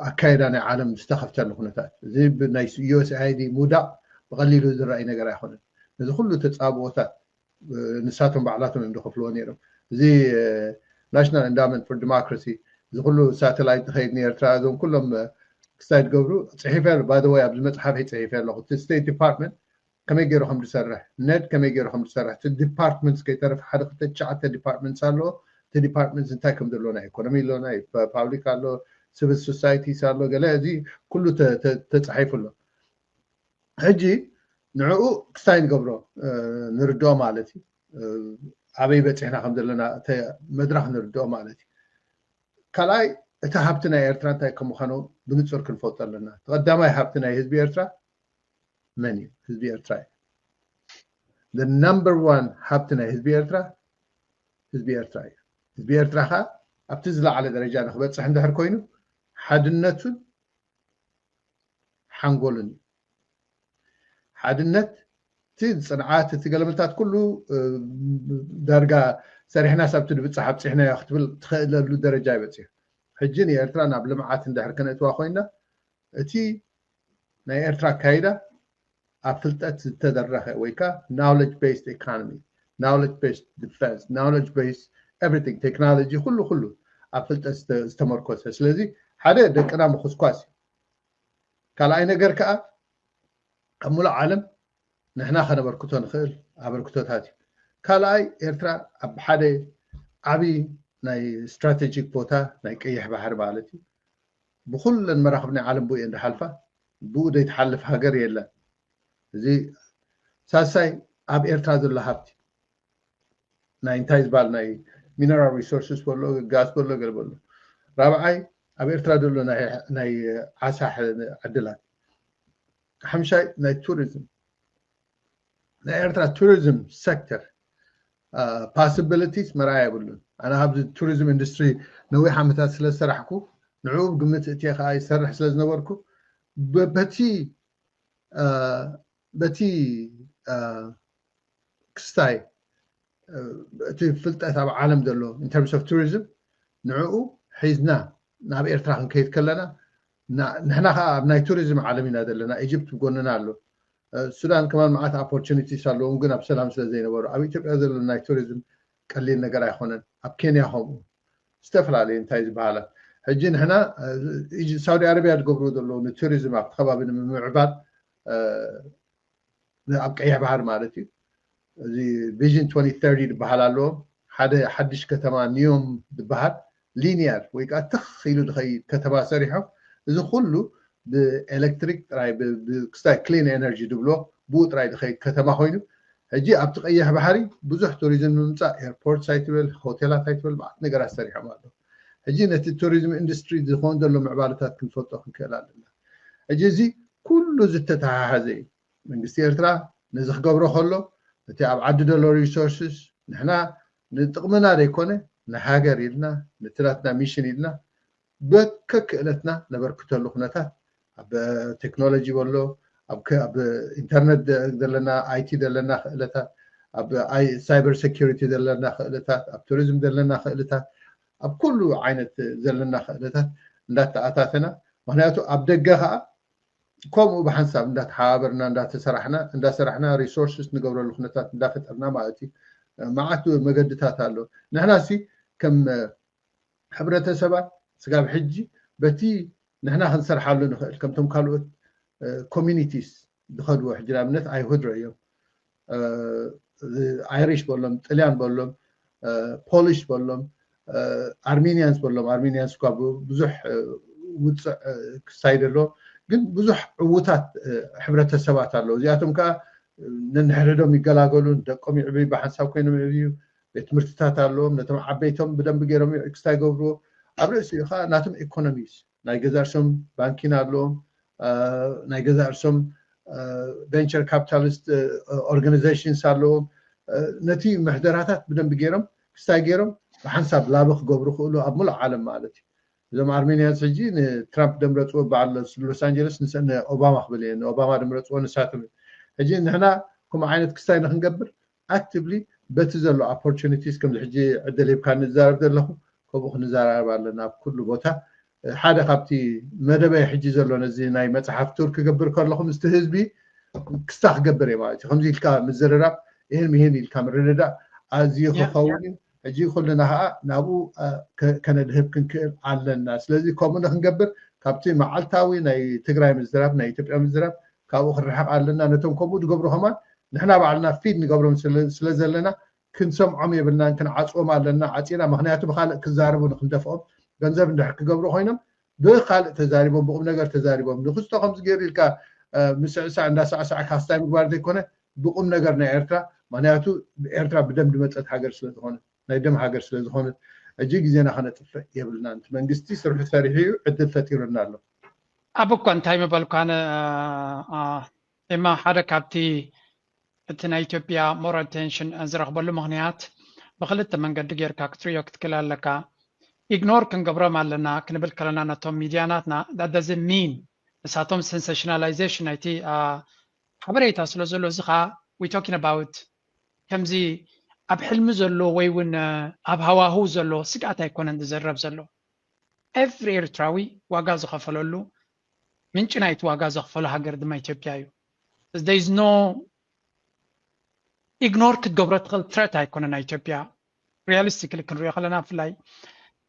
ኣካይዳ ናይ ዓለም ዝተኸፍተሉ ኩነታት እዚ ናይ ዩ ኤስ ኣይ ዲ ምውዳቕ ብቐሊሉ ዝረኣይ ነገር ኣይኮነን። ነዚ ኩሉ ተፃብኦታት ንሳቶም ባዕላቶም እዮም ዝኸፍልዎ ነይሮም። እዚ ናሽናል ኢንዳውመንት ፎር ዲሞክራሲ እዚ ኩሉ ሳተላይት ዝኸይድ ንኤርትራ እዞም ኩሎም ክስታይ ትገብሩ ፅሒፈ ባደወይ ኣብዚ መፅሓፈይ ፅሒፈ ኣለኹ እቲ ስቴት ዲፓርትመንት ከመይ ገይሩ ከም ዝሰርሕ ኔድ ከመይ ገይሩ ከም ዝሰርሕ እቲ ዲፓርትመንትስ ከይተረፈ ሓደ ክልተ ትሽዓተ ዲፓርትመንትስ ኣለዎ። እቲ ዲፓርትመንትስ እንታይ ከም ዘለዎ ናይ ኢኮኖሚ ኣሎ ናይ ፓብሊክ ኣሎ ሲቪል ሶሳይቲስ ኣሎ ገለ እዚ ኩሉ ተፃሒፉ ኣሎ። ሕጂ ንዕኡ ክስታይ ንገብሮ ንርድኦ ማለት እዩ። ኣበይ በፂሕና ከም ዘለና መድረክ ንርድኦ ማለት እዩ። ካልኣይ እቲ ሃብቲ ናይ ኤርትራ እንታይ ከም ምዃኑ ብንፁር ክንፈልጦ ኣለና። ቀዳማይ ሃብቲ ናይ ህዝቢ ኤርትራ መን እዩ? ህዝቢ ኤርትራ እዩ። ነምበር ዋን ሃብቲ ናይ ህዝቢ ኤርትራ ህዝቢ ኤርትራ እዩ። ህዝቢ ኤርትራ ከዓ ኣብቲ ዝለዓለ ደረጃ ንክበፅሕ እንድሕር ኮይኑ ሓድነቱን ሓንጎሉን እዩ። ሓድነት እቲ ፅንዓት እቲ ገለመልታት ኩሉ ዳርጋ ሰሪሕናስ ኣብቲ ንብፃሕ ኣብፂሕናዮ ክትብል ትኽእለሉ ደረጃ ይበፅሕ። ሕጂ ንኤርትራ ናብ ልምዓት እንድሕር ከነእትዋ ኮይና እቲ ናይ ኤርትራ ኣካይዳ ኣብ ፍልጠት ዝተደረኸ ወይ ከዓ knowledge based economy knowledge based defense knowledge based everything technology ኩሉ ኩሉ ኣብ ፍልጠት ዝተመርኮሰ ስለዚ ሓደ ደቅና ምኹስኳስ እዩ። ካልኣይ ነገር ከዓ ኣብ ሙሉእ ዓለም ንሕና ከነበርክቶ ንኽእል ኣበርክቶታት እዩ። ካልኣይ ኤርትራ ኣብ ሓደ ዓብዪ ናይ ስትራቴጂክ ቦታ ናይ ቀይሕ ባሕሪ ማለት እዩ። ብኩለን መራኽብ ናይ ዓለም ብኡ እየን ዝሓልፋ። ብኡ ዘይትሓልፍ ሃገር የለን። እዚ ሳልሳይ ኣብ ኤርትራ ዘሎ ሃብቲ ናይ እንታይ ዝበሃል ናይ ሚነራል ሪሶርስስ በሎ ጋዝ በሎ ገለ በሎ። ራብዓይ ኣብ ኤርትራ ዘሎ ናይ ዓሳ ዕድላት። ሓምሻይ ናይ ቱሪዝም ናይ ኤርትራ ቱሪዝም ሴክተር ፓስቢሊቲስ መርኣያ የብሉን። ኣነ ኣብዚ ቱሪዝም ኢንዱስትሪ ነዊሕ ዓመታት ስለ ዝሰራሕኩ ንዕኡ ግምት እትየ ከዓ ይሰርሕ ስለ ዝነበርኩ በቲ በቲ ክስታይ እቲ ፍልጠት ኣብ ዓለም ዘሎ in terms of tourism ንዕኡ ሒዝና ናብ ኤርትራ ክንከይድ ከለና ንሕና ከዓ ኣብ ናይ ቱሪዝም ዓለም ኢና ዘለና። ኢጅፕት ጎንና ኣሎ። ሱዳን ከማን መዓት opportunities ኣለዎም፣ ግን ኣብ ሰላም ስለ ዘይነበሩ። ኣብ ኢትዮጵያ ዘሎ ናይ ቱሪዝም ቀሊል ነገር ኣይኮነን። ኣብ ኬንያ ከምኡ ዝተፈላለዩ እንታይ ዝበሃላ ሕጂ ንሕና ሳውዲ ኣረቢያ ዝገብርዎ ዘለዉ ንቱሪዝም ኣብቲ ከባቢ ንምምዕባል ኣብ ቀይሕ ባህር ማለት እዩ። እዚ ቪዥን twenty thirty ዝበሃል ኣለዎም። ሓደ ሓድሽ ከተማ ኒዮም ዝበሃል ሊኒያር ወይ ከዓ ትኽ ኢሉ ዝኸይድ ከተማ ሰሪሖም። እዚ ኩሉ ብኤሌክትሪክ ጥራይ ክስታይ ክሊን ኤነርጂ ዝብሎ ብኡ ጥራይ ዝኸይድ ከተማ ኮይኑ ሕጂ ኣብቲ ቀይሕ ባሕሪ ብዙሕ ቱሪዝም ንምምፃእ ኤርፖርት ኣይትበል ሆቴላት ኣይትበል መዓት ነገራት ሰሪሖም ኣለዉ። ሕጂ ነቲ ቱሪዝም ኢንዱስትሪ ዝኸውን ዘሎ ምዕባለታት ክንፈልጦ ክንክእል ኣለና። ሕጂ እዚ ኩሉ ዝተተሓሓዘ እዩ። መንግስቲ ኤርትራ ነዚ ክገብሮ ከሎ እቲ ኣብ ዓዲ ዘሎ ሪሶርስስ ንሕና ንጥቕምና ዘይኮነ ንሃገር ኢልና ነቲ ናትና ሚሽን ኢልና በከክእለትና ነበርክተሉ ኩነታት ኣብ ቴክኖሎጂ በሎ ኣብ ኢንተርነት ዘለና ኣይቲ ዘለና ክእለታት ኣብ ሳይበር ሴኪሪቲ ዘለና ክእለታት ኣብ ቱሪዝም ዘለና ክእለታት ኣብ ኩሉ ዓይነት ዘለና ክእለታት እንዳተኣታተና ምክንያቱ ኣብ ደገ ከዓ ከምኡ ብሓንሳብ እንዳተሓባበርና እንዳተሰራሕና እንዳሰራሕና ሪሶርስስ ንገብረሉ ኩነታት እንዳፈጠርና ማለት እዩ። መዓት መገድታት ኣሎ። ንሕና ሲ ከም ሕብረተሰባት ስጋብ ሕጂ በቲ ንሕና ክንሰርሓሉ ንኽእል ከምቶም ካልኦት ኮሚኒቲስ ዝኸድዎ ሕጂ ንኣብነት ኣይሁድ ረእዮም ኣይሪሽ በሎም ጥልያን በሎም ፖሊሽ በሎም ኣርሜኒያንስ በሎም ኣርሜኒያንስ እኳ ብዙሕ ውፅዕ ክሳይድ ኣሎ ግን ብዙሕ ዕዉታት ሕብረተሰባት ኣለዉ እዚኣቶም ከዓ ነንሕድሕዶም ይገላገሉ ደቆም ይዕብዩ ብሓንሳብ ኮይኖም ይዕብዩ ቤት ትምህርትታት ኣለዎም ነቶም ዓበይቶም ብደንቢ ገይሮም ክስታይ ገብርዎ ኣብ ርእሲኡ ከዓ ናቶም ኢኮኖሚስ ናይ ገዛ እርሶም ባንኪን ኣለዎም ናይ ገዛ እርሶም ቨንቸር ካፒታሊስት ኦርጋናይዜሽንስ ኣለዎም ነቲ ምሕደራታት ብደንቢ ገይሮም ክስታይ ገይሮም ብሓንሳብ ላቢ ክገብሩ ክእሉ ኣብ ሙሉእ ዓለም ማለት እዩ እዞም ኣርሜኒያንስ ሕጂ ንትራምፕ ደምረፅዎ በዓል ሎስ ኣንጀለስ ንኦባማ ክብል እየ ንኦባማ ደምረፅዎ ንሳቶም ሕጂ ንሕና ከምኡ ዓይነት ክስታይ ንክንገብር ኣክቲቭሊ በቲ ዘሎ ኦፖርቹኒቲስ ከምዚ ሕጂ ዕድል ሂብካ ንዛረብ ዘለኹ ከምኡ ክንዘራረብ ኣለና ኣብ ኩሉ ቦታ ሓደ ካብቲ መደበይ ሕጂ ዘሎ ነዚ ናይ መፅሓፍ ቱር ክገብር ከለኹ ምስቲ ህዝቢ ክስታ ክገብር እየ ማለት እዩ ከምዚ ኢልካ ምዝርራብ ይህን ይህን ኢልካ ምርድዳእ ኣዝዩ ክኸውን እዩ ሕጂ ኩልና ከዓ ናብኡ ከነድህብ ክንክእል ኣለና ስለዚ ከምኡ ንክንገብር ካብቲ መዓልታዊ ናይ ትግራይ ምዝራብ ናይ ኢትዮጵያ ምዝራብ ካብኡ ክንርሕቕ ኣለና ነቶም ከምኡ ዝገብሩ ከማን ንሕና ባዕልና ፊድ ንገብሮም ስለ ዘለና ክንሰምዖም የብልናን ክንዓፅዎም ኣለና ዓፂና ምክንያቱ ብካልእ ክዛረቡ ንክንደፍኦም ገንዘብ እንድሕር ክገብሩ ኮይኖም ብካልእ ተዛሪቦም ብቁም ነገር ተዛሪቦም ንክስቶ ከምዚ ገይሩ ኢልካ ምስዕሳዕ እንዳሳዕሳዕ ካስታይ ምግባር ዘይኮነ ብቁም ነገር ናይ ኤርትራ ምክንያቱ ኤርትራ ብደም ዝመፀት ሃገር ስለዝኮነ ናይ ደም ሃገር ስለዝኮነ ሕጂ ግዜና ከነጥፍእ የብልና እቲ መንግስቲ ስርሑ ሰሪሑ እዩ ዕድል ፈጢሩና ኣሎ ኣብ እኳ እንታይ ምበልኳነ ኤማ ሓደ ካብቲ እቲ ናይ ኢትዮጵያ more attention ዝረኽበሉ ምክንያት ብክልተ መንገዲ ጌርካ ክትሪኦ ክትክእል ኣለካ ኢግኖር ክንገብሮም ኣለና ክንብል ከለና ነቶም ሚድያ ናትና that doesn't mean ንሳቶም sensationalization ናይቲ ሓበሬታ ስለ ዘሎ እዚ ከዓ we talking about ከምዚ ኣብ ሕልሚ ዘሎ ወይ እውን ኣብ ሃዋህው ዘሎ ስግኣት ኣይኮነን ዝዘረብ ዘሎ every ኤርትራዊ ዋጋ ዝኸፈለሉ ምንጪ ናይቲ ዋጋ ዘኽፈሎ ሃገር ድማ ኢትዮጵያ እዩ there is no ኢግኖር ክትገብሮ ትኽእል ትረት ኣይኮነ ናይ ኢትዮጵያ realistically ክንሪኦ ከለና ብፍላይ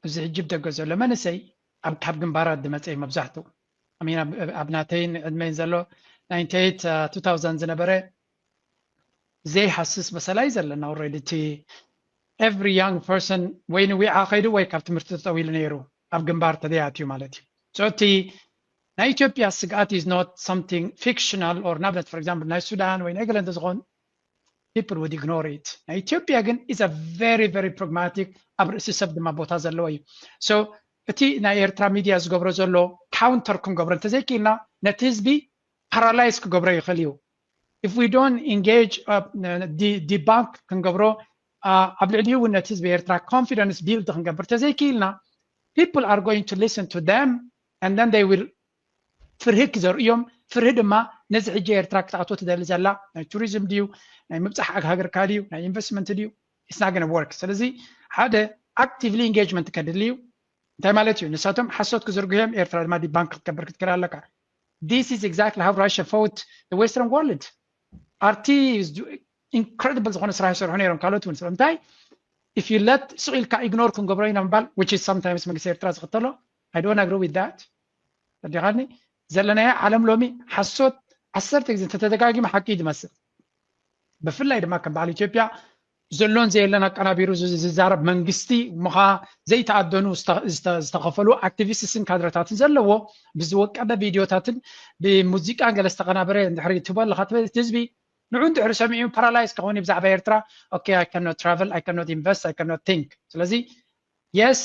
እዚ ሕጂ ብደገ ዘሎ መንእሰይ ኣብ ካብ ግንባራት ዝመፀ እዩ መብዛሕትኡ ኣብ ናተይን ዕድመይን ዘሎ ninety eight two thousand ዝነበረ ዘይሃስስ በሰላ እዩ ዘለና already እቲ every young person ወይ ንዊዓ ከይዱ ወይ ካብ ትምህርቲ ጠጠው ኢሉ ነይሩ ኣብ ግንባር ተደያትዩ ማለት እዩ so እቲ ናይ ኢትዮጵያ ስግኣት is not something fictional or ንኣብነት for example ናይ ሱዳን ወይ ናይ ገለ እንተዝኾን people would ignore it ናይ ኢትዮጵያ ግን is a very very pragmatic ኣብ ርእሲ ሰብ ድማ ቦታ ዘለዎ እዩ so እቲ ናይ ኤርትራ ሚድያ ዝገብሮ ዘሎ counter ክንገብሮ እንተዘይክኢልና ነቲ ህዝቢ paralyze ክገብሮ ይኽእል እዩ if we don't engage debunk ክንገብሮ ኣብ ልዕሊኡ እውን ነቲ ህዝቢ ኤርትራ confidence build ክንገብር ተዘይክኢልና people are going to listen to them and then they will ፍርሂ ክዘርእዮም ፍርሂ ድማ ነዚ ሕጂ ኤርትራ ክትኣቶ ትደሊ ዘላ ናይ ቱሪዝም ድዩ ናይ ምብፃሕ ሃገርካ ድዩ ናይ ኢንቨስትመንት ድዩ? It's not gonna work። ስለዚ ሓደ actively engagement ከድሊ እዩ። እንታይ ማለት እዩ? ንሳቶም ሓሶት ክዝርግሑ እዮም፣ ኤርትራ ድማ ዲባንክ ክትገብር ክትክእል ኣለካ። This is exactly how Russia fought the Western world። ኣርቲ incredible ዝኾነ ስራሕ ይሰርሑ ነይሮም፣ ካልኦት እውን። ስለምንታይ? If you let ስቕ ኢልካ ኢግኖር ክንገብሮ ኢና ምባል፣ which is sometimes መንግስቲ ኤርትራ ዝኽተሎ። I don't agree with that። ተዲኻኒ? ዘለናዮ ዓለም ሎሚ ሓሶት ዓሰርተ ግዜ እንተተደጋጊሙ ሓቂ እዩ ዝመስል። ብፍላይ ድማ ከም በዓል ኢትዮጵያ ዘሎን ዘየለን ኣቀናቢሩ ዝዛረብ መንግስቲ ምኻ ዘይተኣደኑ ዝተኸፈሉ ኣክቲቪስትስን ካድረታትን ዘለዎ ብዝወቀበ ቪድዮታትን ብሙዚቃን ገለ ዝተቐናበረ እንድሕሪ ትህቦ ኣለኻ ትበል ህዝቢ ንዑ እንድሕሪ ሰሚዑ ፓራላይዝ ከኾን ብዛዕባ ኤርትራ። Okay, I cannot travel, I cannot invest, I cannot think። ስለዚ yes,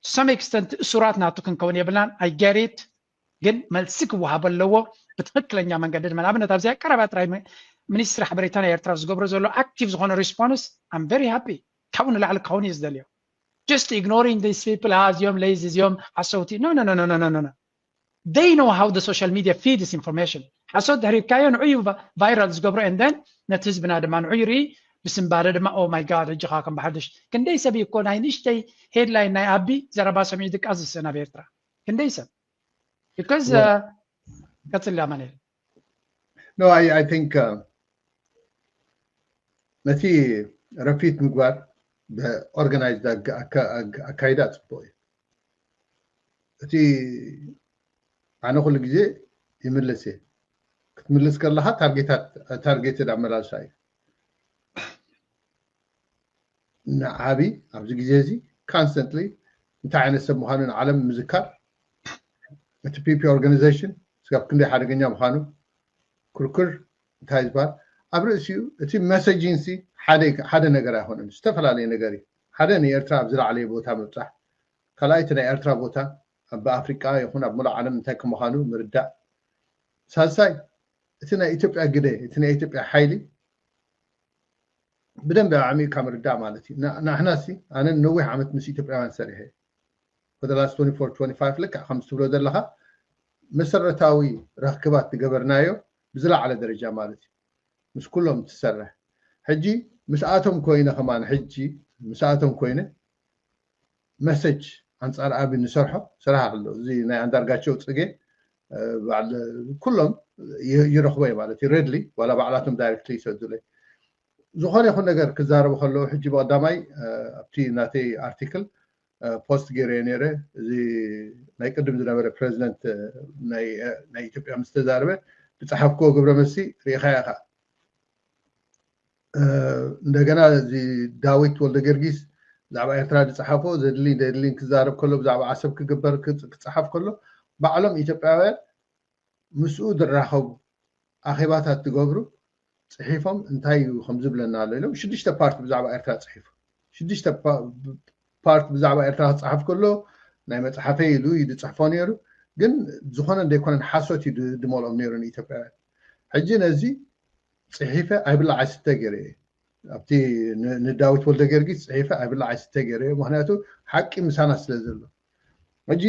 to some extent እሱራት ናቱ ክንከውን የብልናን። I get it። ግን መልሲ ክወሃቦ ኣለዎ ብትኽክለኛ መንገዲ ድማ። ንኣብነት ኣብዚኣ ቀረባ ጥራይ ሚኒስትሪ ሓበሬታ ናይ ኤርትራ ዝገብሮ ዘሎ ኣክቲቭ ዝኾነ ሪስፖንስ I'm very happy። ካብኡ ንላዕሊ ክኸውን እዩ ዝደልዮ። Just ignoring these people፣ እዚኦም ሌዚ፣ እዚኦም ሓሰውቲ። No, no, no, no, no, no, no. They know how the social media feeds information። ሓሶት ድሕሪካዮ ንዑ እዩ ቫይራል ዝገብሮ and then ነቲ ህዝብና ድማ ንዑ ይርኢ። ብስምባደ ድማ oh my God ሕጂ ከዓ ከም ብሓድሽ ክንደይ ሰብ እዩ እኮ ናይ ንእሽተይ ሄድላይን ናይ ኣቢ ዘረባ ሰሚዑ ድቃስ ዝስእን ኣብ ኤርትራ። ክንደይ ሰብ because ቀጽል ኣማኑኤል። No, I, I think ነቲ ረፊት ምግባር ብኦርጋናይዝድ ኣካይዳ ፅቡቅ እዩ። እቲ ኣነ ኩሉ ግዜ ይምልስ እየ። ክትምልስ ከለካ ታርጌትድ ኣመላልሳ እዩ። ንዓቢ ኣብዚ ግዜ እዚ ካንስተንትሊ እንታይ ዓይነት ሰብ ምዃኑ ንዓለም ምዝካር፣ እቲ ፒፒ ኦርጋናይዜሽን ስጋብ ክንደይ ሓደገኛ ምዃኑ ክርክር እንታይ ዝበሃል ኣብ ርእሲኡ እቲ መሰጂን ሲ ሓደ ነገር ኣይኮነን፣ ዝተፈላለየ ነገር እዩ። ሓደ ንኤርትራ ኣብ ዝለዓለየ ቦታ ምብፃሕ፣ ካልኣይ እቲ ናይ ኤርትራ ቦታ ኣብ ኣፍሪቃ ይኹን ኣብ ሙሉእ ዓለም እንታይ ከምዃኑ ምርዳእ፣ ሳልሳይ እቲ ናይ ኢትዮጵያ ግደ፣ እቲ ናይ ኢትዮጵያ ሓይሊ ብደንብ ኣዕሚቕካ ምርዳእ ማለት እዩ። ንሕና ሲ ኣነ ነዊሕ ዓመት ምስ ኢትዮጵያውያን ሰሪሐ for the last twenty-four twenty-five ልክዕ ከምዚ ትብሎ ዘለኻ መሰረታዊ ርክባት ዝገበርናዮ ብዝለዓለ ደረጃ ማለት እዩ። ምስ ኩሎም ትሰርሕ ሕጂ ምስኣቶም ኮይነ ከማን ሕጂ ምስኣቶም ኮይነ መሰጅ ኣንፃር ኣቢ ንሰርሖ ስራሕ ኣሎ። እዚ ናይ ኣንዳርጋቸው ፅጌ ኩሎም ይረኽቦ ማለት እዩ። ሬድሊ ዋላ ባዕላቶም ዳይሬክትሊ ይሰዱለይ። ዝኾነ ይኹን ነገር ክዛረቡ ከለዉ ሕጂ ብቐዳማይ ኣብቲ ናተይ ኣርቲክል ፖስት ገይረ ነይረ። እዚ ናይ ቅድም ዝነበረ ፕሬዚደንት ናይ ኢትዮጵያ ምስ ተዛረበ ዝፀሓፍክዎ ግብረ መልሲ ርኢኻ ኢኻ። እንደገና እዚ ዳዊት ወልደ ጊዮርጊስ ብዛዕባ ኤርትራ ዝፀሓፎ ዘድሊ ዘድሊን ክዛረብ ከሎ ብዛዕባ ዓሰብ ክግበር ክፀሓፍ ከሎ ባዕሎም ኢትዮጵያውያን ምስኡ ዝራኸቡ ኣኼባታት ዝገብሩ ፅሒፎም እንታይ እዩ ከም ዝብለና ኣሎ ኢሎም ሽዱሽተ ፓርት ብዛዕባ ኤርትራ ፅሒፉ። ሽዱሽተ ፓርት ብዛዕባ ኤርትራ ክፀሓፍ ከሎ ናይ መፅሓፈይ ኢሉ እዩ ዝፅሕፎ ነይሩ። ግን ዝኾነ እንደይኮነን ሓሶት እዩ ድመልኦም ነይሩ ንኢትዮጵያውያን። ሕጂ ነዚ ፅሒፈ ኣይብላዕ ኣይስተ ገይረ እየ። ኣብቲ ንዳዊት ወልደ ጊዮርጊስ ፅሒፈ ኣይብላዕ ኣይስተ ገይረ እየ። ምክንያቱ ሓቂ ምሳና ስለ ዘሎ። ሕጂ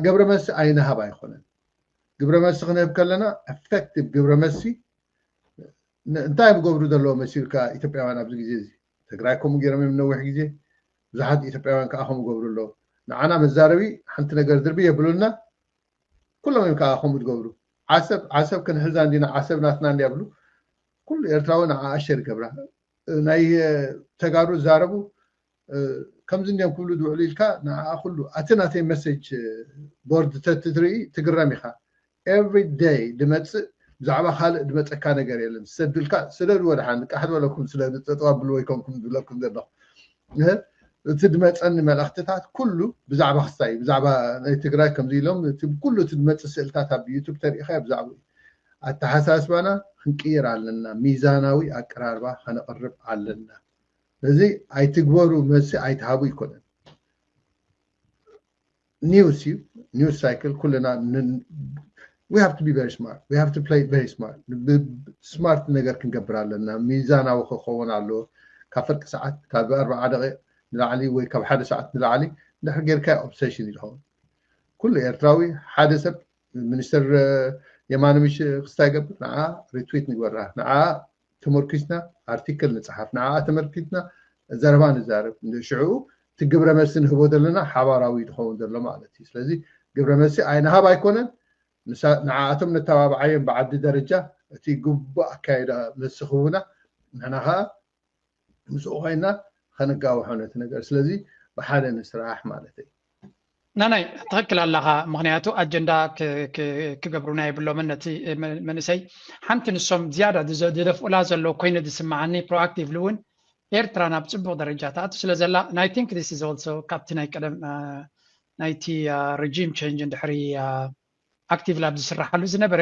ግብረ መልሲ ኣይንሃብ ኣይኮነን። ግብረ መልሲ ክንህብ ከለና ኤፌክቲቭ ግብረ መልሲ እንታይ እዮም ዝገብሩ ዘለዎ መሲልካ ኢትዮጵያውያን ኣብዚ ግዜ እዚ? ትግራይ ከምኡ ገይሮም እዮም ነዊሕ ግዜ። ብዙሓት ኢትዮጵያውያን ከዓ ከምኡ ገብሩ ኣለዉ። ንዓና መዛረቢ ሓንቲ ነገር ድርቢ የብሉና። ኩሎም እዮም ከዓ ከምኡ ዝገብሩ። ዓሰብ ዓሰብ ክንሕዛ እንዲና ዓሰብ ናትና እንዲያ ብሉ። ኩሉ ኤርትራዊ ንዓኣ ሸር ይገብራ። ናይ ተጋሩ ዛረቡ ከምዚ እንዲዮም ክብሉ ዝውዕሉ ኢልካ ንዓኣ ኩሉ ኣቲ ናተይ መሴጅ ቦርድ ተትርኢ ትግረም ኢኻ። ኤቭሪ ደይ ድመፅእ ብዛዕባ ካልእ ድመፀካ ነገር የለን። ዝሰዱልካ ስደዱ ወደሓን ቃሕ ዝበለኩም ስደዱ ጠጠው ኣብሉ ወይኮንኩም ዝብለኩም ዘለኹ እቲ ድመፀኒ መልእክትታት ኩሉ ብዛዕባ ክስታይ ብዛዕባ ናይ ትግራይ ከምዚ ኢሎም ኩሉ እቲ ድመፅእ ስእልታት ኣብ ዩቱብ ተሪኢኻ ብዛዕባ ኣተሓሳስባና ክንቅይር ኣለና። ሚዛናዊ ኣቀራርባ ከነቕርብ ኣለና። እዚ ኣይትግበሩ መልሲ ኣይትሃቡ ይኮነን። ኒውስ እዩ ኒውስ ሳይክል ኩልና we have to be very smart, we have to play very smart። ስማርት ነገር ክንገብር ኣለና። ሚዛናዊ ክኸውን ኣለዎ። ካብ ፍርቂ ሰዓት ካብ ኣርባዓ ደቂቕ ንላዕሊ ወይ ካብ ሓደ ሰዓት ንላዕሊ እንድሕር ጌርካ ኦብሴሽን ይኸውን። ኩሉ ኤርትራዊ ሓደ ሰብ ሚኒስትር የማነ ምሽ ክስታይ ገብር ንዓ ሪትዊት ንግበራ፣ ንዓ ተመርኪስና ኣርቲክል ንፅሓፍ፣ ንዓ ተመርኪስና ዘረባ ንዛረብ። ሽዑ እቲ ግብረ መልሲ ንህቦ ዘለና ሓባራዊ ዝኸውን ዘሎ ማለት እዩ። ስለዚ ግብረ መልሲ ኣይንሃብ ኣይኮነን፣ ንዓኣቶም ነተባብዓዮም ብዓዲ ደረጃ እቲ ግቡእ ኣካይዳ መልሲ ክህቡና፣ ንሕና ከዓ ምስኡ ኮይና ከነጋውሖ ነቲ ነገር። ስለዚ ብሓደ ንስራሕ ማለት እዩ። ናናይ ትኽክል ኣለኻ። ምክንያቱ ኣጀንዳ ክገብሩ ናይ የብሎምን። ነቲ መንእሰይ ሓንቲ ንሶም ዝያዳ ዝደፍኡላ ዘሎ ኮይኑ ዝስምዓኒ፣ ፕሮኣክቲቭሊ እውን ኤርትራ ናብ ፅቡቕ ደረጃ ትኣቱ ስለ ዘላ፣ ናይ ቲንክ ስ ኦልሶ ካብቲ ናይ ቀደም ናይቲ ሪጂም ቸንጅ እንድሕሪ ኣክቲቭሊ ኣብ ዝስራሓሉ ዝነበረ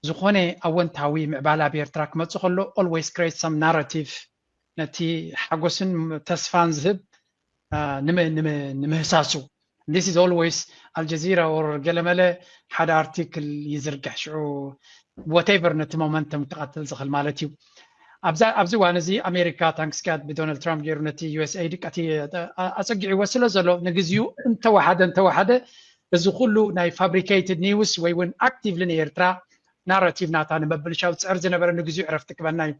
ዝኾነ ኣወንታዊ ምዕባላ ኣብ ኤርትራ ክመፅእ ከሎ always create some narrative ነቲ ሓጎስን ተስፋን ዝህብ ንምህሳሱ። This is always ኣልጀዚራ or ገለመለ ሓደ ኣርቲክል ይዝርግሕ፣ ሽዑ whatever ነቲ ሞመንተም ክቐትል ዝኽእል ማለት እዩ። ኣብዚ እዋን እዚ ኣሜሪካ ታንክስ ጋድ ብዶናልድ ትራምፕ ገይሩ ነቲ ዩ ኤስ ኤይድ ኣፀጊዕዎ ስለ ዘሎ ንግዚኡ እንተወሓደ እንተወሓደ እዚ ኩሉ ናይ ፋብሪኬትድ ኒውስ ወይ እውን ኣክቲቭሊ ንኤርትራ ናራቲቭ ናታ ንምብልሻው ዝፅዕር ዝነበረ ንግዚኡ ዕረፍቲ ክበና እዩ።